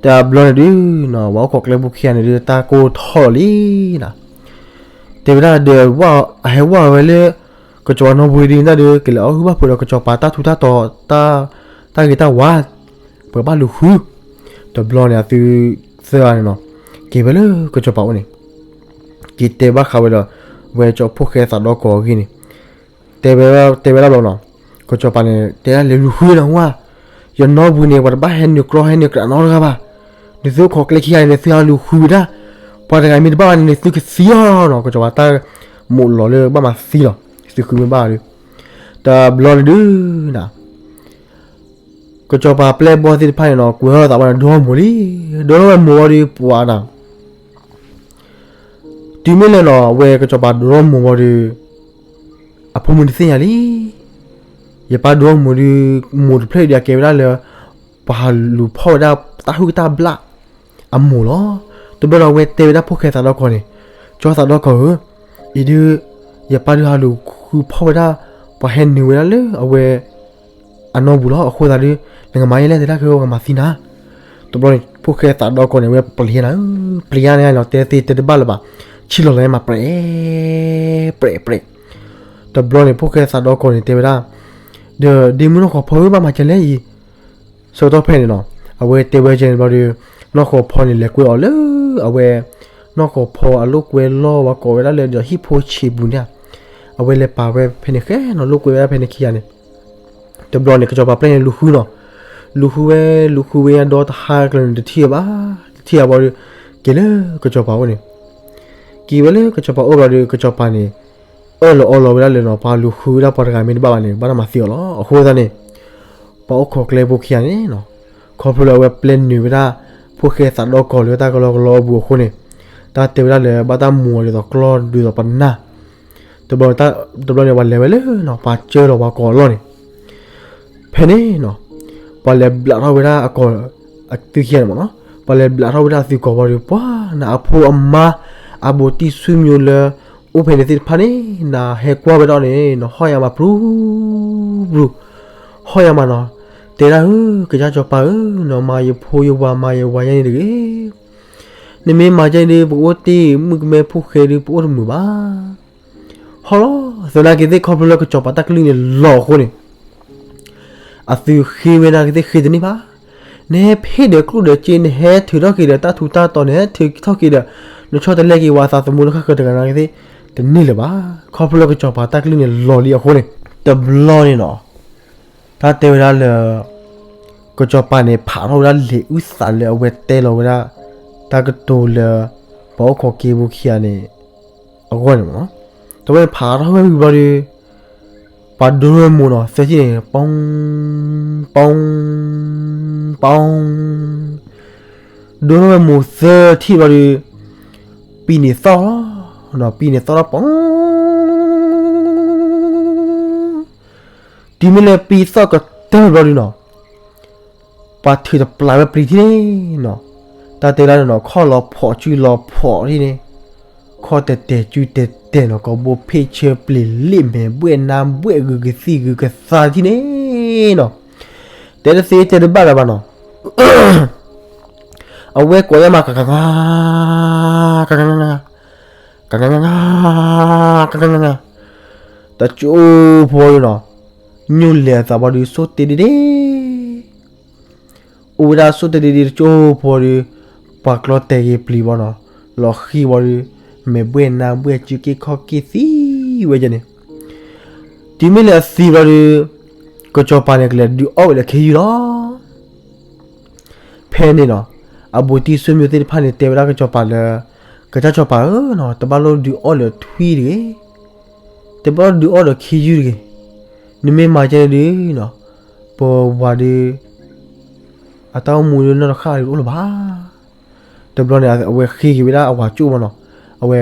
တဘျီန့ၣ်ဒုးနီၤ ပှၤအိၣ်ခိးကျဲဖိခံဂၤန့ၣ်ဒုး တၢ်ကိၢ်ထီၣ်လီၤလံနီၤ. တဲဝဲဒၣ်ဒီး အဟဲဝဲလၢ ကစီၤပၤနီၢ်ပူၤဒုး နတၢ်ဒုး ကလဲၤအီၣ်ဟုၣ်ဘၣ်ဖုးဒီးကစီၤပၤတၢ်ထူးတၢ်တီၤ တၢ်ဂ့ၤတၢ်ဝါ, ပှၤဘၣ်လူၤဃု. တဘျီန့ၣ် အသုသၢဂၤန့ၣ်နီၤ က့ၤဝဲလၢကစီၤပၤအိၣ်န့ၣ် က့ၤတဲဘၣ်ဃးဝဲဒီး ဝဲကၠီဖိၣ်ဃဲသးဒီကီၢ်အဂ့ၢ်န့ၣ်, တဲဝဲ တဲဝဲဒၣ်ဘျီနီၤ, ကစီၤပၤန့ၣ် တဲဒၣ်လဲၤလူၤဃုနီၤဝါ, ယနီၢ်ပူၤန့ၣ် ပှၤတဘၣ်ဟဲနုာ်ကြီဟဲနုာ်ကြးနီတဂၤဘၣ်. နသုအိၣ်ခိးကျဲခံဂၤန့ၣ် နသုဟးလူၤဃုဝဲဒၣ်, ပှၤတဂၤမ့ၢ်တဘၣ်ဘၣ်န့ၣ် နသုကသံအီၤနီၤ. ကစီၤပၤတၢ်မိးလီၤလၢဘၣ်မၤသံလီၤ, သုဃုမ့ၢ်ဘၣ်ဒီး တဘျီန့ၣ်ဒုးနၤ ကစီၤပၤပျဲၢ်ဘီၣ်သ့ၣ်တဖၣ်န့ၣ်နီၤ ကွဲးထီၣ်သးဘၣ်န့ၣ် ဒိမိၢ်လံ, ဒိထီၣ်ဝဲမိၢ်ဝံၤဒီး ပှၤနၤ တုၤမ့ၢ်လၢနီၤ အဝဲကစီၤပၤဒိမိၢ်ဝံၤဒီး အဖိမုၣ်တသ့ၣ်ညါလံ. ယပၢ်ဒိမိၢ်ဒီး မိၢ်တဖျၢၣ်အံၤဒီး အကဲဝဲဒၣ်လၢ ပှၤဟးလူၤဖီၣ်ဝဲဒၣ်တၢ်ဟုၣ်တၢ်ဘျၣ်အမိၢ်လီၤ. တဘျီဒီးအဝဲတဲဝဲဒၣ်ဖိၣ်ဃဲသးဒီကီၢ်န့ၣ်, ကၠီသးဒီကီၢ်ဧၢ, အံၤဒုး ယပၢ်ဒုးဟးလူၤဃုဖီၣ်ဝဲဒၣ် ပှၤဟဲနုာ်ဝဲဒၣ်လၢအဝဲ အနီၢ်ပူၤလီၤ. အဃိသတးဒီး နကမၤယဲလဲၣ် တဲဒၣ် ကဝဲကမၤသံနၤ. တဘျီန့ၣ် ဖိၣ်ဃဲသးဒီကီၢ်န့ၣ် အဝဲပျံၤနၤ, ပျံၤယါန့ၣ်နီၤ တဲသ့တဲတဘၣ်လၢၤဘၣ်, ဆံၣ်လီၤလီၤမး ပြဲး ပြဲး ပြဲး. တဘျီန့ၣ် ဖိၣ်ဃဲသးဒီကီၢ်န့ၣ်တဲဝဲဒၣ်, ဒီးဒ့မုၣ်နီၢ်ဃီၤဖီဧၢ ဘၣ်မၤကဲလဲၣ်အံၤ. ဆၢကတီၢ်ဖဲန့ၣ်နီၤ အဝဲတဲဝဲကဲန့ၣ်ဘျီဒီး နီၢ်ဃီၤဖီန့ၣ် လဲၤကွဲအီၤလၢအဝဲ နီၢ်ဃီၤဖီအလိာ်ကွဲလီၢ် ပှၤကိးဝဲဒၣ်လၢဒီးဟံၣ်ဖိဆံးပူၤန့ၣ်, အဝဲလဲၤပာ်ဝဲဖဲန့ၣ်ဃဲနီၤ လိာ်ကွဲဝဲဒၣ်ဖဲန့ၣ်ခံဂၤန့ၣ်. တဘျီန့ၣ် ကစီၤပၤပျဲၢ်န့ၣ် လူၤဃုနီၤ, လူၤဃုဝဲ လူၤဃုဝဲညါဒီတဟါကျၢၤန့ၣ် တထံၣ်ဘၣ်, တထံၣ်ဘၣ်ဘျီဒီး က့ၤလၢကစီၤပၤအိၣ်န့ၣ်, က့ၤဝဲလၢကစီၤပၤအိၣ်ဘျီဒီး ကစီၤပၤန့ၣ် အၢၣ်လီၤအီလီၤဝဲဒၣ်လၢနီၤ ပှၤလူၤဃုဝဲဒၣ်ပှၤတဂၤမ့ၢ်တဘၣ်ဘၣ်န့ၣ် ဘၣ်တၢ်မၤသံအီၤလီၤ. အဃိသတးန့ၣ် ပှၤအိၣ်ခိးကျဲဖိခံဂၤန့ၣ်နီၤ ခီဖျိလၢအဝဲပျဲနုာ်ဝဲဒၣ် ဖိၣ်ဃဲသးဒီကီၢ်လၢတၢ်ကလီကလီအပူၤအဃိန့ၣ်, တၢ်တဲဝဲဒၣ်လၢ ဘၣ်တၢ်မူအီၤဒ်သိးကျီၢ်ဒ်သိးပနၢ်, တဘျီန့ၣ် ပှၤလဲၤဝဲလၢနီၤ ပှၤကၢလီၤပှၤကိာ်အလီၢ်န့ၣ် ဖဲန့ၣ်နီၤ ပှၤလဲၤဘျးထီၣ်ဝဲဒၣ်အကိာ် အသုခံဂၤန့ၣ်မ့ၢ်နီၤ, ပှၤလဲၤဘျးထီၣ်ဝဲဒၣ်အသုကိာ်ဘျီဒီး ပှၤနၤအဖိအမါ အဘူးတံၢ်ဆူၣ်မျိၤလၢ အိၣ်ဖဲန့ၣ်သ့ၣ်တဖၣ်န့ၣ် နၤဟဲကွၢ်ဝဲဒၣ်န့ၣ်နီၤ ဟီၣ်ယါမး ပြူၤပြူၤ ဟီၣ်ယါမးနီၤ, တဲဒၣ်ဧၢ ကစၢ်စီၤပၤဧၢ နမၤယဖိယဝၤ မၤယဝၤယဲန့ၣ်တဂ့ၤ, နမ့ၢ်မၤယဲန့ၣ်ဒီး ပအိၣ်တ့ၢ်မုၣ်ကမဲဖိဃဲဒီး ပအိၣ်တမုာ်ဘၣ်. ဟီၣ်လီၤ သနာ်က့သ့ၣ် ခီဖျိလၢကစီၤပၤတၢ်ကလုၢ်န့ၣ်လီၤအဃိန့ၣ် အသုဃ့ဝဲဒၣ်ကသ့ၣ်ဃ့တန့ၢ်ဘၣ်. နဟဲဖ့ၣ်ဒီးကျိၣ်ဒီးစ့ နဟဲထုးထီၣ်က့ၤဒီးတၢ်ထူးတၢ်တီၤ နဟဲထုးထီၣ်က့ၤဒီး နဆီတလဲက့ၤဝဲသးသမူလၢဃၣ်ဃၢၤတဂၤနာ်ကသ့ၣ် တန့ၢ်လၢၤဘၣ်. ခီဖျိလၢကစီၤပၤတၢ်ကလုၢ်န့ၣ်လီၤလံအဃိန့ၣ် တဘျီန့ၣ်နီၤ တၢ်တဲဝဲဒၣ်လၢ ကစီၤပၤန့ၣ် ဖးထီၣ်ဝဲဒၣ်လံာ်အုၣ်သးလၢအဝဲတဲလီၤဝဲဒၣ် တၢ်ကတိၤလၢ ပှၤအိၣ်ခိးက့ဖိခံဂၤန့ၣ် အဂီၢ်န့ၣ်မ့ၢ်နီၤ, တဝဲန့ၣ်ဖးထီၣ်ဝဲဝံၤဘျီဒီး ပှၤဒိထီၣ်ဝဲမိၢ်နီၤ သၢထံၣ်န့ၣ် ပီ ပီ ပီ ဒိထီၣ်ဝဲမိၢ်သၢထံၣ်ဘျီဒီး ပံန့ၣ်သီၣ်လီၤ, ပံန့ၣ်သီၣ်လီၤပီ, တုၤမ့ၢ်လၢပံသီၣ်ကတၢၢ်ဘျီဒီးနီၤ ပှၤထုးတပျးဝဲပျံၤထံၣ်န့ၣ်နီၤ, တၢ်တဲလၢနီၤ ခီၣ်လီၤဖီးစုလီၤဖီးထံၣ်န့ၣ်, ခီၣ်တဲာ်တဲာ်စုတဲာ်တဲာ်နီၤ ကိးဘိဖ့ၣ်ဆၢပျ့ၤလ့ၣ်မဲာ်ဘှဲၣ်နါဘှဲၣ်ဂုာ်ကသံၣ်ဂုာ်ကသါထံၣ်န့ၣ်နီၤ, တဲတသ့တဲတဘၣ်လၢၤဘၣ်နီၤ, အဝဲကိးညါမး ကကက ကကက ကကက ကကက တကၠိဖိနီၤ, ညိၣ်လဲၤအသးဘီဒီး ဆိၣ်တ့ဒ့ဒ့, အိၣ်ဝဲဒၣ်ဆိၣ်တ့ဒ့ဒ့တကၠိဖိဒီး ပှၤကျီတဲာ်ဂ့ၤပျံၤဘီနီၤ, လီၤဃံၤဘီဒီး မဲာ်ဘှဲၣ်နါဘှဲၣ်စုက့ၢ်ခီၣ်က့ၢ်သံဝဲကဲန့ၣ်, တုၤမ့ၢ်လၢအသံဘျီဒီး ကစီၤပၤန့ၣ်ကလဲၤဒုးအီၣ်ဝဲလၢခ့ယုၢ်လီၤ. ဖဲန့ၣ်နီၤ, အဘူးတံၢ်ဆိမိၣ်သ့ၣ်တဖၣ်န့ၣ် တဲဝဲဒၣ်ကစီၤပၤလၢ, ကစၢ်စီၤပၤဧၢနီၤ, တဘၣ်လိၣ်ဒုးအီၣ်လၢထွံၣ်တဂ့ၤ, တဘၣ်လိၣ်ဒုးအီၣ်ဒီးခ့ယုၢ်တဂ့ၤ, နမ့ၢ်မၤကဲန့ၣ်ဒုးနီၤ, ပဝၤဒီး အတၢ်အိၣ်မူဒုးနီၢ်တဃၣ်ဒုးတအိၣ်လၢၤဘၣ်. တဘျီန့ၣ် အဝဲဃ့က့ၤဝဲဒၣ်အဝၤကၠိဘီနီၤ, အဝဲ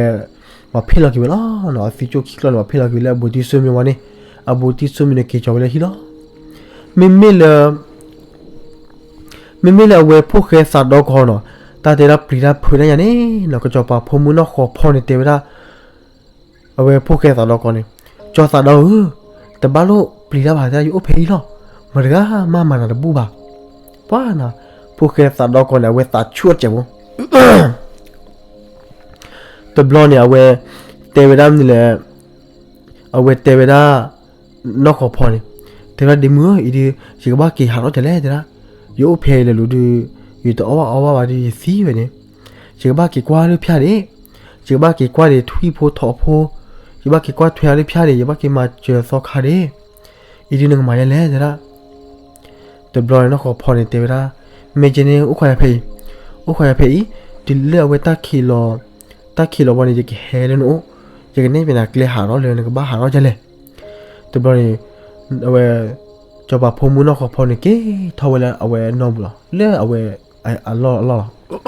ပှၤဖ့ၣ်လီၤက့ၤဝဲလီၤ. အသံကၠိခံကျီၢ်န့ၣ် ပှၤဖ့ၣ်လီၤက့ၤဝဲလၢအဘူးတံၢ်ဆိမိၣ်ဝဲန့ၣ်, အဘူးတံၢ်ဆိမိၣ်န့ၣ် က့ၤကၠီၤဝဲလၢဟံၣ်လီၤ. မ့မ့ၢ်လၢ မ့မ့ၢ်လၢအဝဲဖိၣ်ဃဲသးဒီကီၢ်နီၤ, တၢ်တဲဒၣ်ပျံၤတၢ်ဖုးတၢ်ညါန့ၣ်နီၤ, ကစီၤပၤဖိမုၣ်နီၢ်ဃီၤဖီန့ၣ်တဲဝဲဒၣ် အဝဲဖိၣ်ဃဲသးဒီကီၢ်န့ၣ်, ကၠီသးဒီဧၢ, တဘၣ်လိၣ်ပျံၤတၢ်ဘၣ် ယအိၣ်ဖဲအံၤလီၤ. မတၤတဂၤမၤမၤနၤတဘူၣ်ဘၣ်. ပှၤနီၤ, ဖိၣ်ဃဲသးဒီကီၢ်န့ၣ် အဝဲသးဆူၣ်အီၣ်စဲးဖိ တဘျီန့ၣ် အဝဲတဲဝဲဒၣ်မနုၤလဲၣ်, အဝဲတဲဝဲဒၣ် နီၢ်ဃီၤဖီန့ၣ်, တဲဝဲဒၣ်ဒ့မုၣ်ဧၢ, အံၤဒုး ယကဘၣ်က့ၤဟးထီၣ်ဒ်လဲၣ်တဲဒၣ်, ယအိၣ်ဖဲအံၤလဲၤလိၤဒုး ယတအီၣ်ဘၣ်အီဘၣ်ဘၣ်ဒီးယသံဝဲန့ၣ်, ယကဘၣ်က့ၤကွၢ်လၢဖၠါဒ့ၣ်, ယကဘၣ်က့ၤကွၢ်ဒ့ၣ်ထွံၣ်ဖိထိးဖိ, ယဘၣ်က့ၤကွၢ်ထွဲအီၤလၢဖၠါဒ့ၣ်, ယဘၣ်က့ၤမၤစၢၤသီခါဒ့ၣ်, အံၤဒုးနကမၤယဲလဲၣ်တဲဒၣ် တဘျီန့ၣ်နီၢ်ဃီၤဖီန့ၣ်တဲဝဲဒၣ်, မ့ၢ်ကဲန့ၣ် အိၣ်ခိးယၤဖဲအံၤ, အိၣ်ခိးယၤဖဲအံၤ, တုၤလၢအဝဲတၢ်ခံးလီၤ, တၢ်ခံးလီၤဘီန့ၣ် ယကဟဲလၢနအိၣ်, ယကနဲၣ်ဖဲနၤကျဲဟးထီၣ်လၢနကဘၣ်ဟးထီၣ်ဒ်လဲၣ်. တဘျီန့ၣ် အဝဲ စီၤပၤဖိမုၣ်နီၢ်ဃီၤဖီန့ၣ် က့ၤထီၣ်ဝဲလၢအဝဲနီၢ်ပူၤလီၤ, လၢအဝဲ အလီၢ်အလီၢ်လီၤ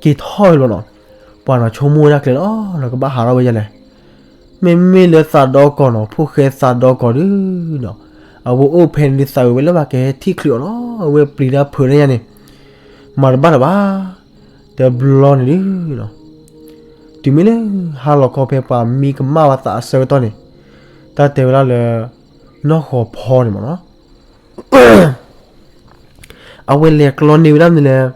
က့ၤထီၣ်ဝဲလီၤနီၤ, ပှၤနီၤဆိကမိၣ်ဝဲဒၣ်ကျဲလီၤနီၤ ကဘၣ်ဟးထီၣ်ဝဲဒ်လဲၣ်. မ့မ့ၢ်လၢသးဒီကီၢ်နီၤ ဖိၣ်ဃဲသးဒီကီၢ်ဒုးနီၤ, အဝဲအိၣ်ဖဲန့ၣ်ဒုးသးဝဲလၢဘၣ်ကဟဲထံၣ်ချုးအီၤလီၤ, အဝဲပျံၤတၢ်ဖုးတၢ်ညါန့ၣ် မၤတဘၣ်လၢၤဘၣ်. တဘျီန့ၣ်ဒုးနီၤ တုၤမ့ၢ်လၢဟါလီၤခီဖဲပှၤမံကမၣ်ဝဲသးအဆၢကတီၢ်န့ၣ် တၢ်တဲဝဲဒၣ်လၢ နီၢ်ဃီၤဖီန့ၣ်မ့ၢ်နီၤ အဝဲလဲၤကျီန့ၢ်ဝဲဒၣ်မနုၤလဲၣ်,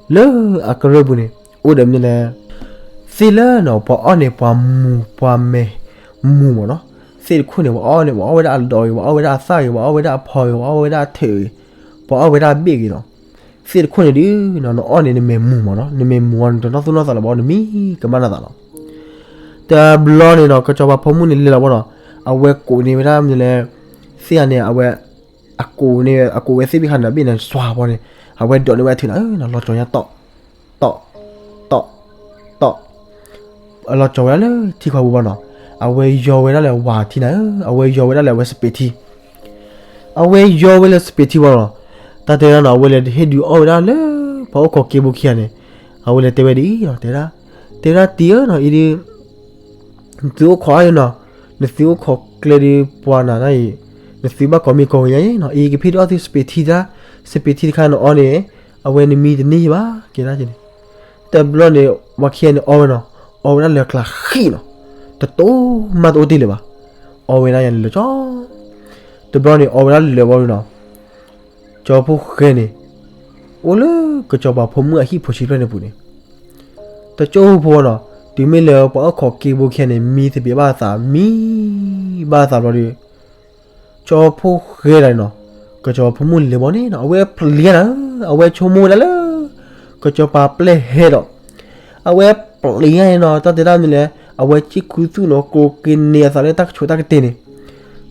လၢအကရၢၢ်ပူၤန့ၣ် အိၣ်ဒီးမနုၤလဲၣ်, သ့ၣ်လၢနီၤ ပှၤအီၣ်န့ၣ် ပှၤမူၤ ပှၤမဲာ်မူၤမ့ၢ်နီၤ, သ့ၣ်တခိၣ်န့ၣ် ပှၤအီၣ်န့ၣ် ပှၤအီၣ်ဝဲဒၣ်အဒီးဂ့ၤ ပှၤအီၣ်ဝဲဒၣ်အသၣ်ဂ့ၤ ပှၤအီၣ်ဝဲဒၣ်အဖီဂ့ၤ ပှၤအီၣ်ဝဲဒၣ်အထၢၣ်ဂ့ၤ ပှၤအီၣ်ဝဲဒၣ်အဘ့ၣ်ဂ့ၤနီၤ, သ့ၣ်တခိၣ်န့ၣ်ဒုးနီၤ နအီၣ်န့ၣ် နမဲာ်မူၤမ့ၢ်နီၤ, နမဲာ်မူၤအီၤ နတနီၣ်သူၣ်နီၣ်သးလၢၤဘၣ် နမံကမၣ်နသးလီၤ. တဘျီန့ၣ်နီၤ ကစီၤပၤဖိမုၣ်န့ၣ်လဲၤလီၤဘီနီၤ, အဝဲကိးန့ၢ်ဝဲဒၣ်မနုၤလဲၣ်, သ့ၣ်အန့ၣ် အဝဲ အကိးန့ၢ် အကိးဝဲသ့ၣ်ဘ့ၣ်ခါန့ၣ် အဘ့ၣ်န့ၣ်စွၤဘီန့ၣ်, အဝဲဒိးန့ၢ်ဝဲအထံနီၤ လီၤကၠီၤညါတီၣ် တီၣ် တီၣ် တီၣ် အလီၤကၠီၤဝဲဒၣ်လၢထံခွါပူၤဘီနီၤ, အဝဲယီၤဝဲဒၣ်လၢဝၤထံနၤဧၢ, အဝဲယီၤဝဲဒၣ်လၢအဝဲစပံးထံ အဝဲယီၤဝဲလၢစပံးထံဘီနီၤ, တၢ်တဲဝဲဒၣ်နီၤ အဝဲလဲၤဟ့ၣ်ဒုးအီၣ်ဝဲဒၣ်လၢ ပှၤအိၣ်ခိးက့ဘိခံဂၤန့ၣ်, အဝဲလဲၤတဲဝဲဒ်အံၤနီၤ တဲဒၣ်, တဲဝဲဒၣ်တံၤဧၢနီၤ အံၤဒုး နသုအိၣ်ခိးအါအံၤနီၤ, နသုအိၣ်ခိးကျဲဒုးပှၤနၤတၢ်အံၤ, နသုဘၣ်ကိးမံၤကိးဂ့ၤညါအံၤနီၤ, အံၤကဖံးဒုးအီၣ်သုစပံးထံတၢ်, စပံးထံတခါနအီၣ်န့ၣ်, အဝဲနမံတန့ၢ်ယဘၣ် ကဲဒၣ်က့န့ၣ်, တဘျီန့ၣ် ဝၤခံဂၤန့ၣ်အီၣ်ဝဲနီၤ, အီၣ်ဝဲဒၣ်လၢကျါဃံနီၤ, တတိၤမးတအိၣ်တ့ၢ်လၢၤဘၣ်, အီၣ်ဝဲဒၣ်ယၤန့ၣ်လၢကၠီ တဘျီန့ၣ် အီၣ်ဝဲဒၣ်လၢာ်ဘီဒုးနီၤ, ကၠီဖိၣ်ဃဲန့ၣ် အိၣ်လၢကစီၤပၤဖိမုၣ်အဟံၣ်ဖိဆံးဖျၢၣ်န့ၣ်ပူၤန့ၣ်, တကၠိဖိနီၤ, တုၤမ့ၢ်လၢပှၤအိၣ်ခိးက့ဘိခံဂၤန့ၣ် မံသပ့ၤဘၣ်အသး မံဘၣ်အသးဘျီဒီး ကၠီဖိၣ်ဃဲဒၣ်န့ၣ်နီၤ, ကစီၤပၤဖိမုၣ်လဲၤဘီန့ၣ်နီၤ အဝဲပျံၤညါနၤဧၢ, အဝဲဆိကမိၣ်ဝဲဒၣ်လၢ ကစီၤပၤပျဲၢ်ဟဲဒီး အဝဲပျံၤညါန့ၣ်နီၤ, တၢ်တဲဒၣ်မနုၤလဲၣ်, အဝဲစံၣ်ခူသူၣ်နီၤ ကျိၤက့ၤန့ၢ်အသးလၢတၢ်ကဆိးတၢ်ကတ့ၢ်န့ၣ်,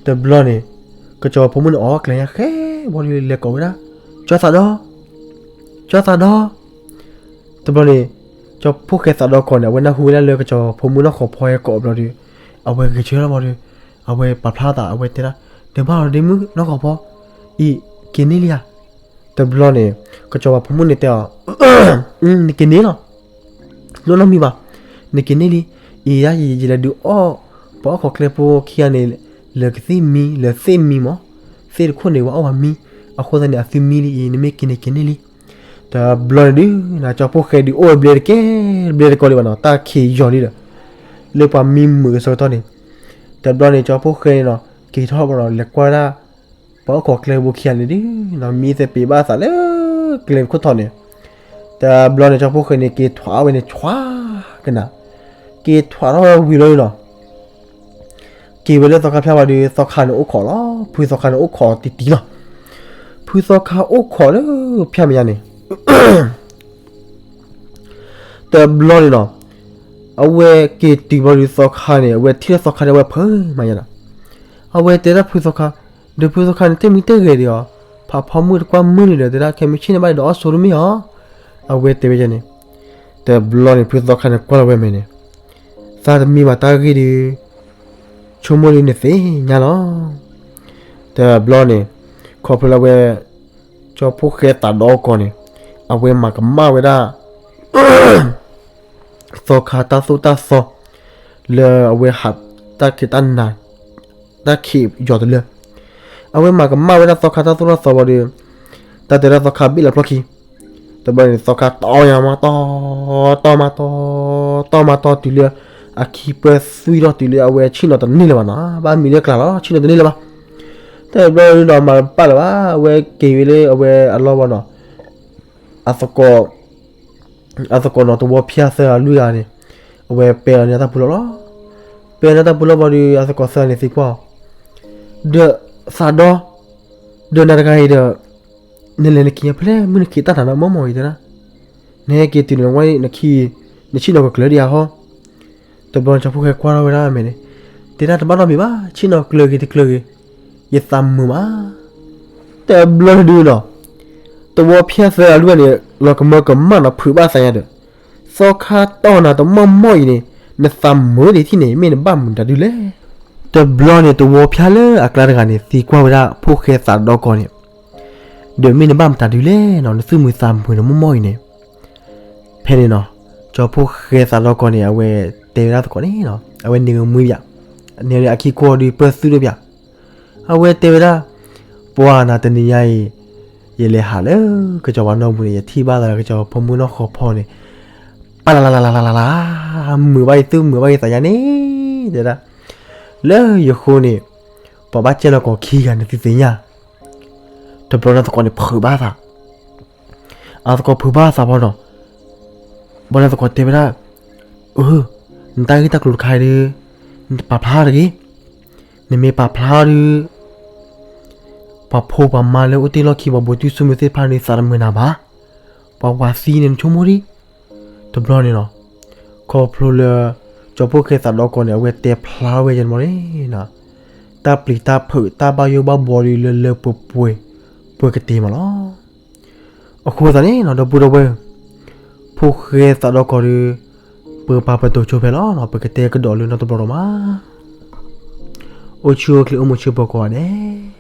တဘျီန့ၣ် ကစီၤပၤဖိမုၣ်န့ၣ် အီၣ်ကျဲညါဃဲဘီလံ လဲၤကိးဝဲဒၣ်, ကၠီသးဒီ, ကၠီသးဒီ, တဘျီန့ၣ် ကၠီ ကၠီၤဖိၣ်ဃဲသးဒီကီၢ်န့ၣ် အဝဲနၢ်ဟူဝဲဒၣ်လၢကၠီၤဖိမုၣ်နီၢ်ဃီၤဖီဟဲကိးဘျီဒီး အဝဲဂဲၤဆၢထၢၣ်လီၤဘျီဒီး အဝဲပာ်ဖျါသး အဝဲတဲဒၣ်, ဒီးဘၣ်ဒီးဒ့မုၣ်နီၢ်ဃီၤဖီ, အံၤ က့ၤန့ၢ်လံဧါ. တဘျီန့ၣ် ကၠီၤပၤဖိမုၣ်န့ၣ်တဲအီၤ, နက့ၤန့ၢ်လီၤ, လိၣ်နီတမံၤဘၣ်, နက့ၤန့ၢ်လံ. အံၤ ယလဲၤဒုးအီၣ် ပှၤအီၣ်ခိးကျဲဖိခံဂၤန့ၣ် လၢကသ့ၣ်မံ လၢသ့ၣ်မံမး, သ့ၣ်တခိၣ်န့ၣ် ပှၤအီၣ်ဝဲမံ, အဃိသတးန့ၣ် အသုမံလံအံၤ နမ့ၢ်က့ၤန့ၣ်က့ၤန့ၢ်လံ. တဘျီန့ၣ်ဒုး ကၠီၤဖိၣ်ဃဲဒုးအိၣ်ဝဲဘျဲတကဲ ဘျဲတကီလံဘၣ်နီၤ, တၢ်ခံးယီၤလံဒီး လၢပှၤမံမုာ်အဆၢကတီၢ်န့ၣ်, တဘျီန့ၣ် ကၠီၤဖိၣ်ဃဲန့ၣ်နီၤ က့ၤထီၣ်ဘၣ်ဒီး လဲၤကွၢ်ဝဲဒၣ် ပှၤအီၣ်ခိးကျဲဖိခံဂၤန့ၣ်ဒုး မံသပ့ၤဘၣ်အသးလၢ ကျဲခိၣ်ထံးန့ၣ်, တဘျီန့ၣ် ကၠီၤဖိၣ်ဃဲန့ၣ် က့ၤထွးဝဲန့ၣ် ဆွါကနၤ, က့ၤထွးထီၣ်ဝဲဝံၤလီၤနီၤ က့ၤဝဲလၢသီခါဖၠၣ်ဝံၤဒီး သီခါန့ၣ်အိၣ်ခိးလီၤ, ဖုသီခါန့ၣ်အိၣ်ခိးတံၢ်တံၢ်လီၤ. ဖုသီခါအိၣ်ခိးလၢဖၠၣ်မဲာ်ညါန့ၣ် တဘျီန့ၣ်နီၤ အဝဲက့ၤတုၤဘျီဒီးသီခါန့ၣ် အဝဲထံၣ်လၢသီခါန့ၣ် အဝဲဖုးမးယါဒီး အဝဲတဲဒၣ်ဖုသီခါ, ဒီးဖုသီခါန့ၣ် တမံၤတဂဲၤဒံးအီၤ, ဖးဖီမုၢ်တကွၢ်မုၢ်န့ၣ်ဒီး တဲဒၣ်ခဲမုၢ်ဆ့ၣ်န့ၣ်ဘၣ်ဒီးအီၣ်ဆိတမ့ၢ်အီၤ, အဝဲတဲဝဲန့ၣ်. တဘျီန့ၣ် ဖုသီခါန့ၣ်ကွၢ်လီၤဝဲမဲာ်န့ၣ်, သးတမံၤဘၣ်တၢ်ဂ့ၢ်ဒီး ဆိကမိၣ်လံနသ့ၣ်ညါလီၤ. တဘျီန့ၣ် ခီဖျိလၢအဝဲ ကၠီၤဖိၣ်ဃဲသးဒီကီၢ်န့ၣ် အဝဲမၤကမၣ်ဝဲဒၣ် သီခါတၢ်သိၣ်တၢ်သီ လၢအဝဲဟးတၢ်ခံးတၢ်နၤ တၢ်ခံးယီၤတလၢ အဝဲမၤကမၣ်ဝဲဒၣ်သီခါတၢ်သိၣ်တၢ်သီဘၣ်ဒီး တၢ်တဲဒၣ်သီခါဘ့ၣ်လီၤဖျီၣ်ခံ, တဘျီန့ၣ် သီခါတီၢ်ညါမးတီၢ် တီၢ်မးတီၢ် တီၢ်မးတီၢ်တုၤလၢ အခံပၢၢ်သွံၣ်ထီၣ်တုၤလၢအဝဲဆ့ၣ်နီၤတန့ၢ်လၢၤဘၣ်နီၤ, ဘၣ်မံလၢကျါလီၤ ဆ့ၣ်နီၤတန့ၢ်လၢၤဘၣ်. တဘျီဒီးမၤတဘၣ်လၢၤဘၣ် အဝဲက့ၤဝဲလၢအဝဲအလီၢ်ဘၣ်နီၤ, အသကိး အသကိးနီၤတဝီဖၠၣ်သၢဂၤလွံၢ်ဂၤန့ၣ် အဝဲပဲအီၤန့ၣ်တၢ်ပူၤလီၢ်လီၤ. ပဲအီၤန့ၣ်တၢ်ပူၤလီၢ်ဘၣ်ဒီး အသကိးသၢဂၤန့ၣ်သံကွၢ်အီၤ, ဒီးသးဒီ, ဒီးနၤတဂၤအံၤဒီး နလဲၤနခံးညါဖဲလဲၣ် မုၢ်နခံးတၢ်နၤနီၢ်မီၢ်မီၢ်အံၤတဲဒၣ်, နဟဲက့ၤတုၤန့ၣ်ဝဲ နဆ့ၣ်နီၤကကျၢၤဒံးဧါဟီ. တဘျီန့ၣ် ကၠီၤဖိၣ်ဃဲကွၢ်ထီၣ်ဝဲဒၣ်မဲာ်န့ၣ်, တဲဒၣ်တဘၣ်နီတမံၤဘၣ် ဆ့ၣ်နီၤကျၢၤဂ့ၤတကျၢၤဂ့ၤ, ယသးမုာ်မး တဘျီန့ၣ်ဒုးနီၤ, တဝီဖၠၣ်သၢဂၤလွံၢ်ဂၤန့ၣ် လီၤကမၢကမၣ်နီၤ ဖုးဘၣ်သးညါဒီး, သီခါတီၢ်နၤတမီၢ်မီၢ်အံၤန့ၣ် နသးမုာ်ဒံးထံၣ်န့ၣ် မ့ၢ်နဘၣ်မုာ်တၢ်ဒုးလဲၣ်. တဘျီန့ၣ် တဝီဖၠၣ်လၢအကျါတဂၤန့ၣ် သံကွၢ်ဝဲဒၣ်ဖိၣ်ဃဲသးဒီကီၢ်န့ၣ်, ဒီးမ့ၢ်နဘၣ်မတၤဒုးလဲၣ်နီၤ နသူၣ်မုာ်သးမုာ်န့ၣ်မီၢ်မီၢ်အံၤန့ၣ်, ဖဲန့ၣ်နီၤ, ကၠီၤဖိၣ်ဃဲသးဒီကီၢ်န့ၣ် အဝဲတဲဝဲဒၣ်သကိးန့ၣ်နီၤ အဝဲန့ၢ်ကမှံဘၣ်, န့ၢ်အခံကွီၢ်ဒီးပၢၢ်သူၣ်ဒိၣ်ဘၣ်, အဝဲတဲဝဲဒၣ်, ပှၤနၤတနံၤညါအံၤ, ယလဲၤဟးလၢ ကစီၤပၤနီၢ်ပူၤန့ၣ် ယထံၣ်ဘၣ်သးလၢကစီၤပၤဖိမုၣ်နီၢ်ဃီၤဖီန့ၣ်, ပၢ်လၢ်လၢ်လၢ်လၢ်လၢ်လၢ်, မုာ်ဘၣ်ယသူၣ်မုာ်ဘၣ်ယသးယါန့ၣ်, တဲဒၣ်, လၢယဃိန့ၣ်, ပှၤဘၣ်ကဲလီၤကီးခံဂၤန့ၣ်သုသ့ၣ်ညါ, တဘျီန့ၣ်သကိးန့ၣ်ဖုးဘၣ်သး အသကိးဖုးဘၣ်သးဘီနီၤ, ဘီန့ၣ်သကိးတဲဝဲဒၣ်, အၢ, နတၢ်ဂ့ၢ်တၢ်ကျိၤတခါအံၤဒီး, နတပာ်ဖျါတဂ့ၤ, နမ့ၢ်ပာ်ဖျါဒီး, ပှၤဖိပှၤမါလၢအိၣ်တ့ၢ်လီၢ်ခံ ပှၤဘိးတုၢ်ဆိမိၣ်သ့ၣ်တဖၣ်န့ၣ် သးတမုာ်နၤဘၣ်, ပှၤဝၤသံန့ၣ်နဆိကမိၣ်ဒံး, တဘျီန့ၣ်လီၤ, ခီဖျိလၢ, ကၠီၤဖိၣ်ဃဲသးဒီကီၢ်န့ၣ် အဝဲတဲဖျါဝဲယဲန့ၣ်မီၢ်န့ၣ် တၢ်ပျံၤတၢ်ဖုးတၢ်ဘၣ်ယိၣ်ဘၣ်ဘှီဒီးလၢလၢပှဲၤပှဲၤ, ပှဲၤကတ့ၤမးလီၤ. အဃိသတးန့ၣ်နီၤ ဒီပုၢ်ဒီဝဲၢ်, ဖိၣ်ဃဲသးဒီကီၢ်ဒီး, ပပာ်ပတုာ်ဆိဖဲလီၤနီၤ ပကတဲကဒီးလၢနီတဘျီဒီးမး, အိၣ်ဆူၣ်အိၣ်ချ့အိၣ်မုာ်ဆူၣ်ပှဲၤကိးဂၤဒဲး